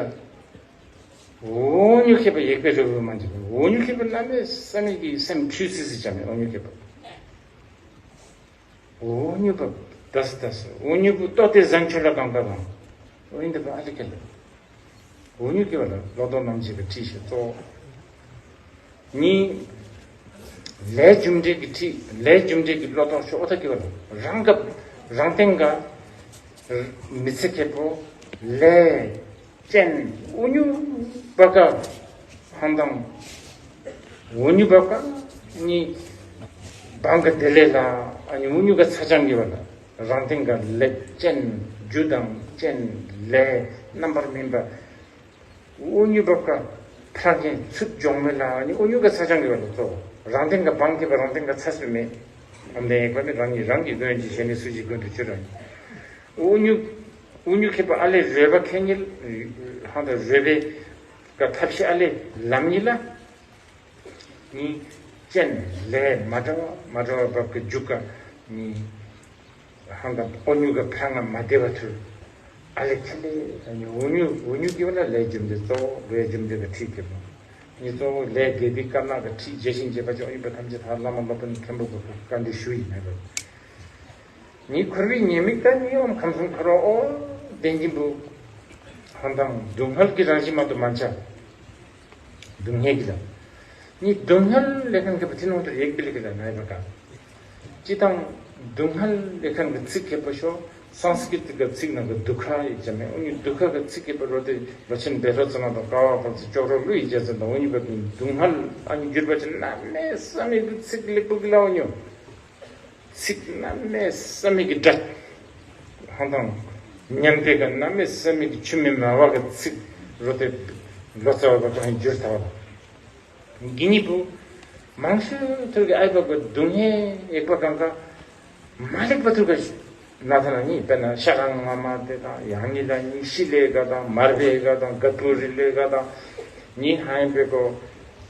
འུ་ཉུ་ཁེ་པ་ཡེག་པེ་རེ་བུ་མ་འཇི་འུ་ཉུ་ཁེ་པ་ལ་མེ་ས་མེ་གི་སེམས་འཁྲུལ་སི་སི་ཅ་མེ་འུ་ཉུ་ཁེ་པ། འུ་ཉུ་བ་དས་དས། འུ་ཉུ་བུ་ཏོ་ཏེ་ཟན་ཆོ་ལ་གང་པ་གང་། འུ་ཉུ་བ་ཨ་ལི་ཁེ་ལ། འུ་ཉུ་ཁེ་བ་ལ་ལོ་ཏོ་ནམ་ཞིག་གི་ཁྲིད་ཤེ་ཙོ། ནི། ལས་རྒྱུ་འབྲས་ཀྱི་ཁྲིད་ལས་རྒྱུ་འབྲས་ཀྱི་ལོ་ཏོ་ཤོ་ཨོ་ཐ་ཁེ་བ་ལ་རང་ག་རང་སྟེང་ག་མི་ཚེ་ཁེ་པོ་ལས། ཅན། འུ་ཉུ་བ་ཀ་ཧང་དང་། འུ་ཉུ་བ་ཀ་ནི་བང་ག་དེ་ལེ་ལ་ཨ་ནི་འུ་ཉུ་ག་ཚ་ཅང་གི་བ་ལ་རང་སྟེང་ག་ལེ་ཅན་རྒྱུ་དང་ཅན་ལས་རྣམ་པར་སྨིན་པ། འུ་ཉུ་བ་ཀ་ཕྲ་ངན་ཚུད་འཇོང་མེ་ལ་ཨ་ནི་འུ་ཉུ་ག་ཚ་ཅང་གི་བ་ལ་ཙོ་རང་སྟེང་ག་བང་གི་བ་རང་སྟེང་ག་ཚ་སུ་མེ། ཨམ་དེ་ཡེག་པ་ནི་རང་ཉིད་རང་གི་མགོན་གྱི་ཞལ་ནས་སུ་ཞིག་མགོན་དུ་གྱུར་ར། འུ་ཉུ། འུ་ཉུ་ཁེ་པ་ཨ་ལེ་རོལ་པ་ཁེ་ཉིལ། ཧང་དང་རོལ་པའི་ག་ཐབས་ཤེས་ཨ་ལེ་ལམ་ཉིལ་ལ། ནི། ཅན་ལས་མ་འདྲ་བ་མ་འདྲ་བ་བབ་ཀི་འཇུག་ག་ནི། ཧང་དང་འུ་ཉུ་ག་ཕྲ་ང་མ་བདེ་བ་ཐུལ། ཨ་ལེ་ཁེ་ལེ་ནི་འུ་ཉུ་འུ་ཉུ་གི་བ་ལ་ལས་རྒྱུ་འབྲས་གཙོ་བོ་ལས་རྒྱུ་འབྲས་ག་ཁྲིད་ཀི་མོ། ནི་གཙོ་བོ་ལས་དགེ་སྡིག་དཀར་ནག་ག་ཁྲིད་རྒྱས་ཤིང་རྒྱས་པ་ཅོག་ཡིན་པ་ཐམས་ཅད་ཐ་བླ་མ་སློབ་དཔོན་མཁན་པོ་ག་བཀའ་འདྲི་ཞུ་ཡིན་མེད་པ། ཉི་འཁོར་བའི་ཉེས་དམིགས་དང་ཉི་འོམ་ཁམས་གསུམ་འཁོར་བ་འོ། བདེན་གྱི་འབུ། ཕན་དང་སྡུག་བསྔལ་གྱི་རང་བཞིན་མ་གཏོགས་མ་ཆ། སྡུག་བསྔལ་གྱི་ལ། ནི་སྡུག་བསྔལ་ལས་ཁན་ཁེ་པོ་ཐི་ནོང་དུ་ཡེག་པི་ལི་གི་ལ་ནའི་བ་ཀ། ཅི་དང་སྡུག་བསྔལ་ལས་ཁན་གི་ཚིག་ཁེ་པོ་ཤོ། སཾ་སྐྲྀ་ཏ་གི་ཚིག་ནང་གི་དུ་ཁ་ཡི་ཅ་མེ། འུ་ནི་དུ་ཁ་གི་ཚིག་ཁེ་པོ་རོ་ཏེ་ལོ་ཆེན་བེ་རོ་ཙ་ན་དང་ཀ་བ་བར་ཚི་ཅོག་རོ་ལུ་ཡི་ཅ་ཙ་དང་འུ་ནི་བ་གི་སྡུག་བསྔལ་ཨ་ནི་འགྱུར་བ་ཅན་གནམ་མེད་ས་མེད་གི་ཚིག་ལེགས་པོ་གི་ལ་འུ་ནི། ཚིག་གནམ་མེད་ས་མེད་ཀྱི་སྒྲ། ཧང་དང་། ཉན་པའི་ག་གནམ་མེད་ས་མེད་ཀྱི་ཆུ་མེ་མ་བ་གི་ཚིག་རོ་ཏེ་ལོ་ཙཱ་བ་ག་གང་འགྱུར་ཐལ་བ། གི་ནི་བུ། མང་ཤོས་ཐུར་གི་ཨའི་བ་གི་སྡུག་བསྔལ་ཡེག་པ་གང་ག་མ་ལེགས་པ་ཐུར་ག་ན་ཐ་ན་ནི་དཔེར་ན་ཤ་རང་ང་མ་དེ་དང་ཡང་ནི་ལ་ནི་ཤི་ལེ་ག་དང་མར་བེ་ག་དང་ག་པུ་རི་ལེ་ག་དང་ནི་ཧ་ཡིན་པའི་གོ་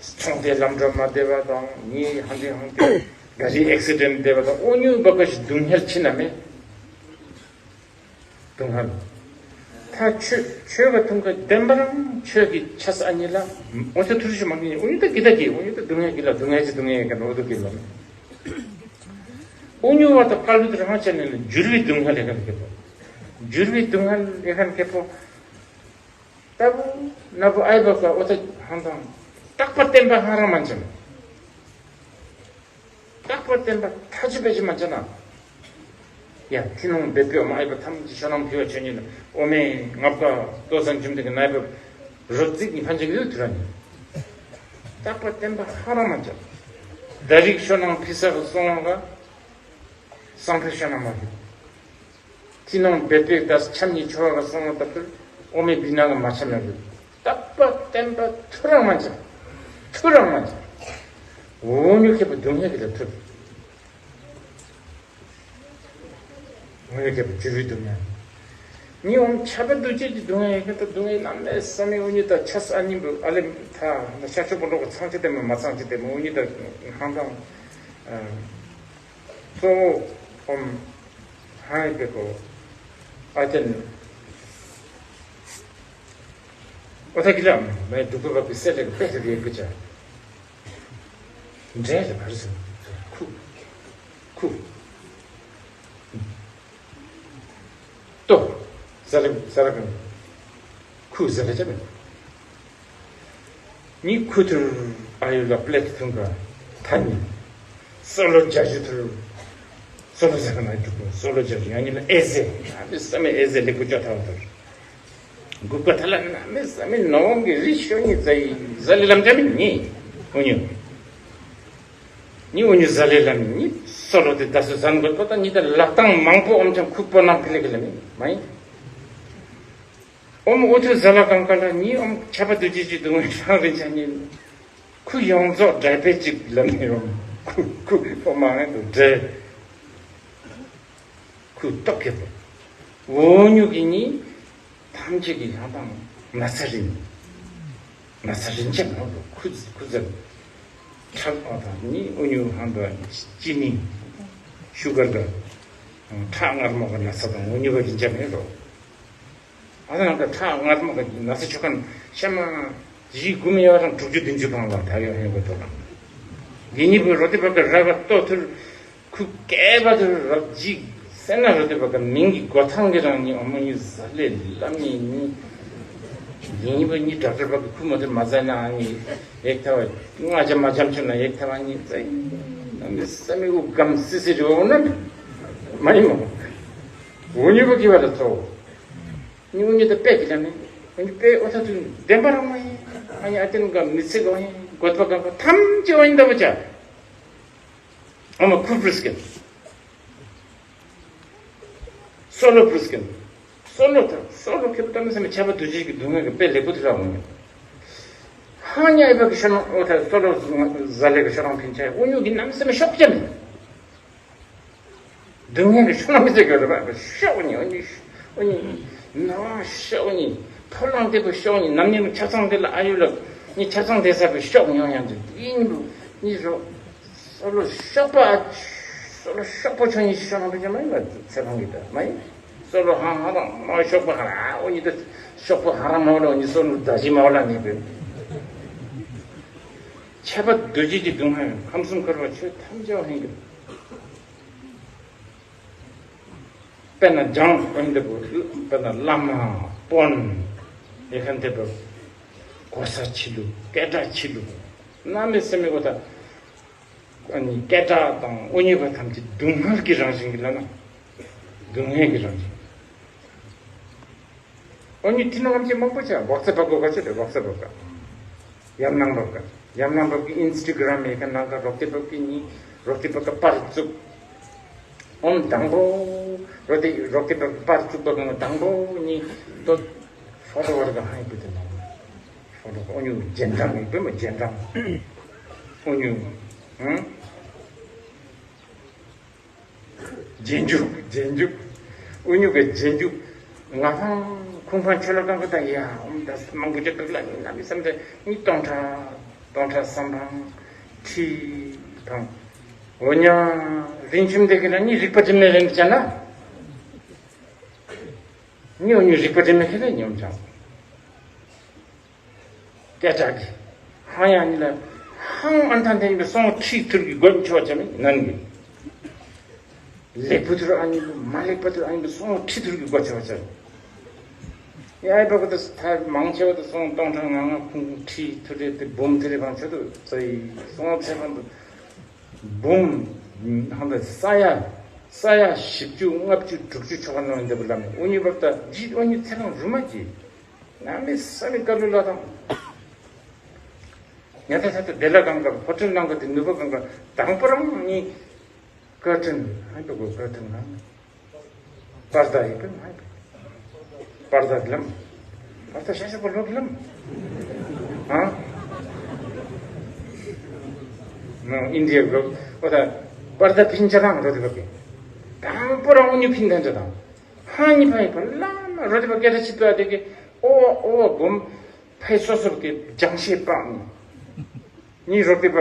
ཚོང་དེ་ལམ་འགྲོ་མ་བདེ་བ་དང་ནི་ཧང་དེ་ཧང་དེ། ག་རི་ཨེག་སི་ཌེན་ཊ་བདེ་བ་དང་འུ་ནི་བ་ག་ཞིག་སྡུག་བསྔལ་ཆེ་ན་མེད། སྡུག་བསྔལ། ད་ཆོས་ཆོས་ག་ཐུང་ག་བདེན་པ་རང་ཆོས་ཀྱི་ཆ་ས་ཨ་ནི་ལ། འོ་ཚོ་ཐུར་ཞིག་མ་གི་འུ་ནི་ད་གི་ད་གི་འུ་ནི་ད་སྡུག་བསྔལ་གི་ལ་སྡུག་བསྔལ་ཅི་སྡུག་བསྔལ་ཡེ་ག་འོ་དུ་གི་ལ། འུ་ནི་བ་ད་ཀ་ལུ་དུ་རང་ཆ་ནི་ལ་འགྱུར་བའི་སྡུག་བསྔལ་ཡེ་ག་ཁེ་པོ། འགྱུར་བའི་སྡུག་བསྔལ་ཡེ་ག་ཁེ་པོ། ལྟ་བུ་ན་བུ་ཨའི་བ་ག་འོ་ད་ཧང་དང་། རྟག་པ་བརྟན་པ་ཧང་རང་མ་ཅན། རྟག་པ་བརྟན་པ་ཐ་ཆུ་པེ་ཆུ་མ་ཅན་ན། ཡ་ཐི་ནོང་བེ་པེ་འོ་མ་ཨའི་བ་ཐམས་ཅད་ཤོ་ནང་ཕི་བ་ཆོས་ཉིད་ལ་འོ་མའི་ངབ་ཀ་ལྟོ་ཟན་ཅུམ་དེ་གི་ནའི་བ་རོ་ཙིག་ནི་ཕན་ཅིག་ཡོད་ཐུ་ར་ནི། རྟག་པ་བརྟན་པ་ཧང་རང་མ་ཅན། ད་རིག་ཤོ་ནང་ཕི་ས་གི་སོང་བ་ག་སང་ཕི་ཤོ་ནང་མ་ཕི། ཐི་ནོང་བེ་པེ་དང་ཆམ་ཉི་ཆོ་བ་ག་སོང་བ་ལྟ་བུ་འོ་མའི་བི་ན་ག་མ་ཆམ་ན་རུ། རྟག་པ་བརྟན་པ་ཐུ་རང་མ་ཅན། ཐུ་རང་མ་ཅན། འོ་ཉུ་ཁེ་པོ་སྡུག་བསྔལ་གི་ལ་ཐུར། འོ་ཉུ་ཁེ་པོ་འགྱུར་བའི་སྡུག་བསྔལ། ནི་འོ་ཆ་པ་འདུ་བྱེད་ཀྱི་སྡུག་བསྔལ་ཡིན་ཁ་ད་སྡུག་བསྔལ་གནམ་མེད་ས་མེད་འོ་ཉུ་ད་ཆ་ས་ཨ་ནི་འབུ་ཨ་ལེ་ད་ཤ་ཆོ་པོ་འགྲོ་གི་ཚང་ཆ་དེ་མ་མ་ཚང་ཆ་དེ་མ་འོ་ཉུ་ད་ཧང་དང་། གཙོ་བོ་ཨོམ། ཧའི་པེ་ཀོ། ཨ་ཅན། ཨོ་ཐ་ཀི་ལ་མེ་དུ་པ་པི་སེ་ལེ་པེ་ཏི་རེ་གུ་ཅ། འདྲེ་ལ་བར་སོ། ཁུ། ཁུ། ཏོ། ས་ར་ས་ར་གང་། ཁུ་ཟེར་ལ་ཅ་མེད། ནི་ཁུ་ཐུར་ཨ་ཡུ་ལ་པླེ་ཐུང་ག་ཐ་ནི། སོ་ལོ་རྒྱ་ཞུ་ཐུར། སོ་ལོ་ཟ་ག་ན་འཇུག་གོ་སོ་ལོ་རྒྱ་ཞུ་ཡང་ཉི་ལ་ཨེ་ཟེ། ཨ་མི་ས་མི་ཨེ་ཟེ་ལེ་ཀུ་ཅོ་ཐང་ཐུར། གུ་པ་ཐ་ལ་ན་མི་ས་མི་ནོ་ཝང་གི་རི་ཤོ་ཉི་ཛ་ཡི་ཛ་ལི་ལམ་ཅ་མི་ཉི། འུ་ཉུ། ཉི་འུ་ཉུ་ཛ་ལི་ལམ་ཉི་སོ་ལོ་དེ་ད་སུ་ཟན་གོ་ཏོ་ད་ཉི་ད་ལག་ཏང་མང་པོ་ཨོམ་ཅང་ཁུ་པོ་ནང་ཕི་ལེ་གི་ལ་མི་མ་ཡིན། ཨོམ་ཨོ་ཐུ་ཟ་ལ་གང་ག་ལ་ཉི་ཨོམ་ཆ་པ་དུ་ཅི་ཅི་དུ་ངོ་ཤང་རིན་ཆ་ཉི། ཁུ་ཡོངས་རྫོགས་འདྲེས་པའི་ཅིག་ལ་ནི་ཨོམ་ཁུ་ཁུ་ཨོ་མ་ངན་དུ་འདྲེས། ཁུ་སྟོབས་ཁེ་པོ། འོ་ཉུ་གི་ཉི། ཐམས་ཅད་ཀྱི་ཡང་དང་ན་ཚ་རིན། ན་ཚ་རིན་ཆེན་ནང་དུ་ཁུ་ཁུ་ཟེར། ཁྲག་ཨོ་དང་ཉི་ཨོ་ཉུ་ཧང་དུ་ཅི་ནི། ཤུ་གར་དུ། ཁྲག་མངར་མོ་གི་ན་ཚ་དང་འོ་ཉུ་གི་རིན་ཆེན་མེད་རོ། ཨ་ནི་ང་ད་ཁྲག་མངར་མོ་གི་ན་ཚ་ཆོ་ག་ཤ་མ་ཡི་དགུ་མི་ཡོད་རང་དྲུག་ཅུ་བདུན་ཅུ་པང་ལ་ད་ཡོད་ཧེ་གོ་ཐོག་ལ། འདི་གཉིས་པོའི་རོ་ཏི་བ་ག་ར་ག་ལྟོ་ཐུར་ཁུ་སྐལ་པ་ཐུར་རབ་ཇི་སེ་ན་རོ་ཏི་བ་ག་མིང་གི་གོ་ཐང་གི་རང་ཉི་ཨོ་མོ་ཉི་ཟ་ལེ་ལ་མི་ཉི། འདི་གཉིས་པོ་ཉི་ཌོག་ཊར་བ་ག་ཁུ་མོ་ཐུར་མ་ཟ་ན་ཨ་ཉི་ཡེག་ཐ་བ་ང་ཅ་མ་ཅམ་ཆུ་ན་ཡེག་ཐ་བ་ཉི་ཙེ་ན་མི་ས་མི་འུ་གམ་སི་སི་རི་འོ་ན་མི་མ་ཡིན་མོ། འུ་ཉི་པོ་གི་བ་ད་ཚོ། ཉུང་ཉུང་དུ་པད་ཀྱི་ལམ་ནི། ཨ་ནི་པད་ཨོ་ཐ་དུ་བདེན་པ་རང་མ་ཡིན། ཨ་ནི་ཨ་ཏན་ག་མི་ཚེ་ག་ཡིན། གོད་པ་ག་ག་ཐམས་ཅད་བ་ཡིན་ད་བ་ཅ། ཨ་མ་ཁུ་པྲིས་ཀན། སོ་ལོ་པྲིས་ཀན། སོ་ལོ་ཐ་སོ་ལོ་ཁེ་པ་ད་མི་ས་མི་ཆ་པ་དུ་ཅི་གི་སྡུག་བསྔལ་གི་པད་ལེགས་པོ་དུ་ར་འོང་ཡིན། ཧ་ཉ་ཨི་པ་གི་ཤ་ནོ་ཨོ་ཐ་སོ་ལོ་ཟ་ལེ་གི་ཤ་རང་ཕིན་ཆ་ཨུ་ཉུ་གི་ནམ་ས་མི་ཤོག་ཅན། སྡུག་བསྔལ་གྱི་ཤུགས་ལ་མི་ཚེ་གི་རེ་བ་ཤོག་ནི་ཨོ་ནི་ཨོ་ནི་ནོ་ཤོག་ནི་ཕོ་ལང་དེ་གི་ཤོག་ནི་ནམ་ནི་ཆ་ཚང་དེ་ལ་ཨ་ཡུ་ལ་ནི་ཆ་ཚང་དེ་ས་གི་ཤོག་ཉོ་ཡང་དུ་ཡིན་དུ་ནི་རོ་སོ་ལོ་ཤོག་པ་སོ་ལོ་ཤོག་པོ་ཆོ་ནི་ཤོག་ནང་དུ་ཅི་མ་ཡིན་ལ་ཚེ་ཕང་གི་ད་མ་ཡིན་སོ་ལོ་ཧང་ཧང་རང་མ་ཤོག་པ་ཧ་ར་ཨོ་ནི་ད་ཤོག་པོ་ཧ་ར་མ་ལོ་ནི་སོ་ལོ་ད་ཅི་མ་ལ་ནི་བེ་ཆ་པ་འདུ་བྱེད་ཀྱི་སྡུག་བསྔལ་ཁམས་གསུམ་འཁོར་བ་ཆོས་ཐམས་ཅད་ཧེང་གི་དཔེར་ན་སྦྱངས་ཨོ་ནི་ད་བུ་དཔེར་ན་བླ་མ་དཔོན། ཡེ་ཁན་ཐེ་བབ། གོ་ས་ཆི་ལུགས། སྐད་གྲགས་ཆི་ལུགས། གནམ་མེད་ས་མེད་གོ་ད། ཨ་ནི་སྐད་གྲགས་དང་དབུ་བརྙེས་པ་ཐམས་ཅད་སྡུག་བསྔལ་གྱི་རང་བཞིན་གྱི་ལབ་ན། སྡུག་བསྔལ་གྱི་རང་བཞིན། དབུ་བརྙེས་ཐི་ནོ་ལམ་གྱི་མང་པོ་ཆ་བག་ཚ་བག་གོ་ག་ཆ་དེ་བག་ཚ་བག་ག་ཡམ་ནང་བག་ག་ཡམ་ནང་བག་གི་ཨིན་སི་ཊ་གྷ་རམ་ཡེ་ཁན་ནང་ག་རོག་ཏེ་བག་གི་ནི་རོག་ཏེ་བག་ག་པར་བཙུགས། ཨོམ་དང་པོ། རོག་ཏེ་རོག་ཏེ་བག་ག་པར་བཙུགས་པ་གང་དང་པོ་ནི་ཏོ། ཕོ་ཏོ་བར་ག་ཧང་ཡི་པུ་ཏི་ནང་། ཕོ་ཏོ་དབུ་བརྙེས་རྗེས་འབྲང་ཡིན་པས་མ་རྗེས་འབྲང་། དབུ་བརྙེས། ཧང་། རྗེས་འཇུག་རྗེས་འཇུག་དབུ་བརྙེས་ཀྱི་རྗེས་འཇུག་ང་ཕང་ཁུང་ཕང་ཆོས་ལ་གང་གི་ད་ཡ་ཨོམ་ད་མང་པོ་ཅིག་བག་ལ་ནི་ནམ་ཡི་བསམ་ད་ནི་སྟོང་ཕྲག་སྟོང་ཕྲག་བསམ་ཕང་ཁྲི་ཕང་། འོ་ཉ་རིན་ཆུམ་དེ་གི་ན་ནི་རིག་པ་དྲི་མེད་རེད་ཅ་ན། ཉོ་ཉོ་རིག་པ་དྲི་མེད་ཁེ་ལས་ཉོམ་ཆང་། སྐད་གྲགས་ཀྱི། ཧང་ཡང་ཉིད་ལ། ཧང་ཨན་ཐན་ཐན་གྱི་སོང་ཁྲི་ཐུར་གྱི་སྒོ་ཆོ་ཆ་མི་ནན་གྱི། ལེགས་པོ་ཐུར་ཨ་ཉིད་མ་ལེགས་པ་ཐུར་ཨ་ཉིད་སོང་ཁྲི་ཐུར་གྱི་སྒོ་ཆོ་ཆ། ཡ་ཨེ་པ་གོ་ད་ཐ་མང་ཆེ་བ་ད་སོང་སྟོང་ཕྲག་ང་ང་ཁུང་ཁྲི་ཐུར་རེ་དེ་འབུམ་ཐུར་རེ་བང་ཆོ་དུ་ཙེ་སོང་ཚེ་བང་དུ། འབུམ། ཧང་ད་ས་ཡ། ས་ཡ་བཞི་བཅུ་ལྔ་བཅུ་དྲུག་ཅུ་ཆོ་ག་ནང་འདི་བུ་ལམ་དབུ་བརྙེས་བབ་ད་ཇི་དབུ་བརྙེས་ཚེ་རང་རུ་མ་ཇི། ང་མི་ས་མི་ཀ་ལུ་ལ་དང་། ཉ་ཐ་ཐ་ཐ་དེ་ལ་གང་ག་ཧོ་ཊེལ་ནང་ག་དེ་ནུ་བ་གང་ག་དང་པོ་རང་ནི་ཀར་ཊན་ཧ་ཏོ་གོ་ཀར་ཊན་ན་པར་ད་ཡི་པན་ཧ་པར་ད་ལམ་པར་ད་ཤ་ཤ་པ་ལོ་ལམ་ཨ་ནོ་ཨིན་ཌི་ཡ་གོ་ཨོ་ད་པར་ད་ཕིན་ཆ་དང་རོ་དེ་བ་གི་དང་པོ་རང་ཨུ་ཉུ་ཕིན་ད་འདྲ་དང་ཧ་ནི་ཕ་ཡི་པ་ལ་མ་རོ་དེ་བ་སྐད་ད་ཆི་ཏོ་ཨ་དེ་གི་ཨོ་ཨོ་གོམ། ཕའི་སོ་སོར་གྱི་སྦྱང་བཤད་སྤང་ནི། ཉི་རོགས་ཏེ་པ།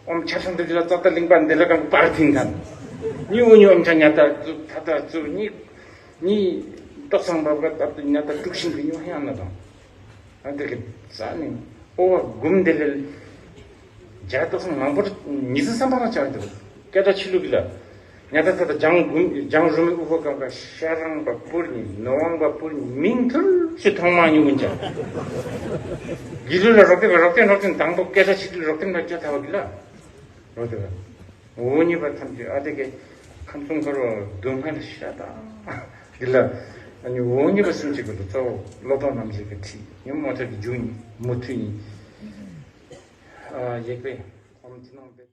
ཨོམ་ཆ་ཚང་དེ་ལ་ཙག་ཏ་གླིང་པ་འདི་ལ་གང་པར་ཐིང་ཐང་། ཉི་འུ་ཉི་ཨོམ་ཆ་ཉ་ཏ་ཙུ་ཐ་ཏ་ཙུ་ཉི། ཉི། ཏོག་སང་པ་པ་ཏ་ཏུ་ཉ་ཏ་དཀྲུག་ཤིང་གི་ཉོ་ཧེ་ཨ་ན་དང་། ཨ་འདི་གི་ཙ་ནི། ཨོ་བ་གུམ་འདི་ལ། རྒྱ་ཏོག་སང་མང་པོ་ཉི་ཟི་བསམ་པ་རང་ཆ་འདུག་སྐད་ད་ཆི་ལུག་གི་ལ། ཉ་ད་ད་ད་ལྗང་གུང་ལྗང་རུ་མི་དབུ་ཧོ་གང་ག་ཤ་རང་བ་པུར་ནི་ནོ་ཝང་བ་པུར་ནི་མིང་ཐུར་ཞིག་ཐོང་མ་ཉུ་གུན་ཅང་། གི་ལུ་ལ་རོག་ཏེ་བ་རོག་ཏེ་རོག་ཏེ་དང་པོ་སྐད་ཆ་ཆི་ལུ་རོག་ཏེ་ན་ཅ་ཐ་བ་གི་ལ། རོག་ཏེ་བ། འོ་ཉི་བ་ཐམས་ཅད་ཨ་ཏེ་གེ་ཁམས་གསུམ་འཁོར་བ་སྡུག་བསྔལ་ཤ་དང་གི་ལ། ཨ་ནི་འོ་ཉི་བ་སུམ་ཅིག་གི་ལུ་གཙོ་བོ་བློ་ལྡོག་རྣམ་བཞི་གི་ཁྲིད་ཉི་མོ་ཐར་གི་རྒྱུ་ཉི་མུ་མཐུད་ཉི། ཨ་ཡེག་པེ། ཨོམ་ཐི་ནོང་པེ།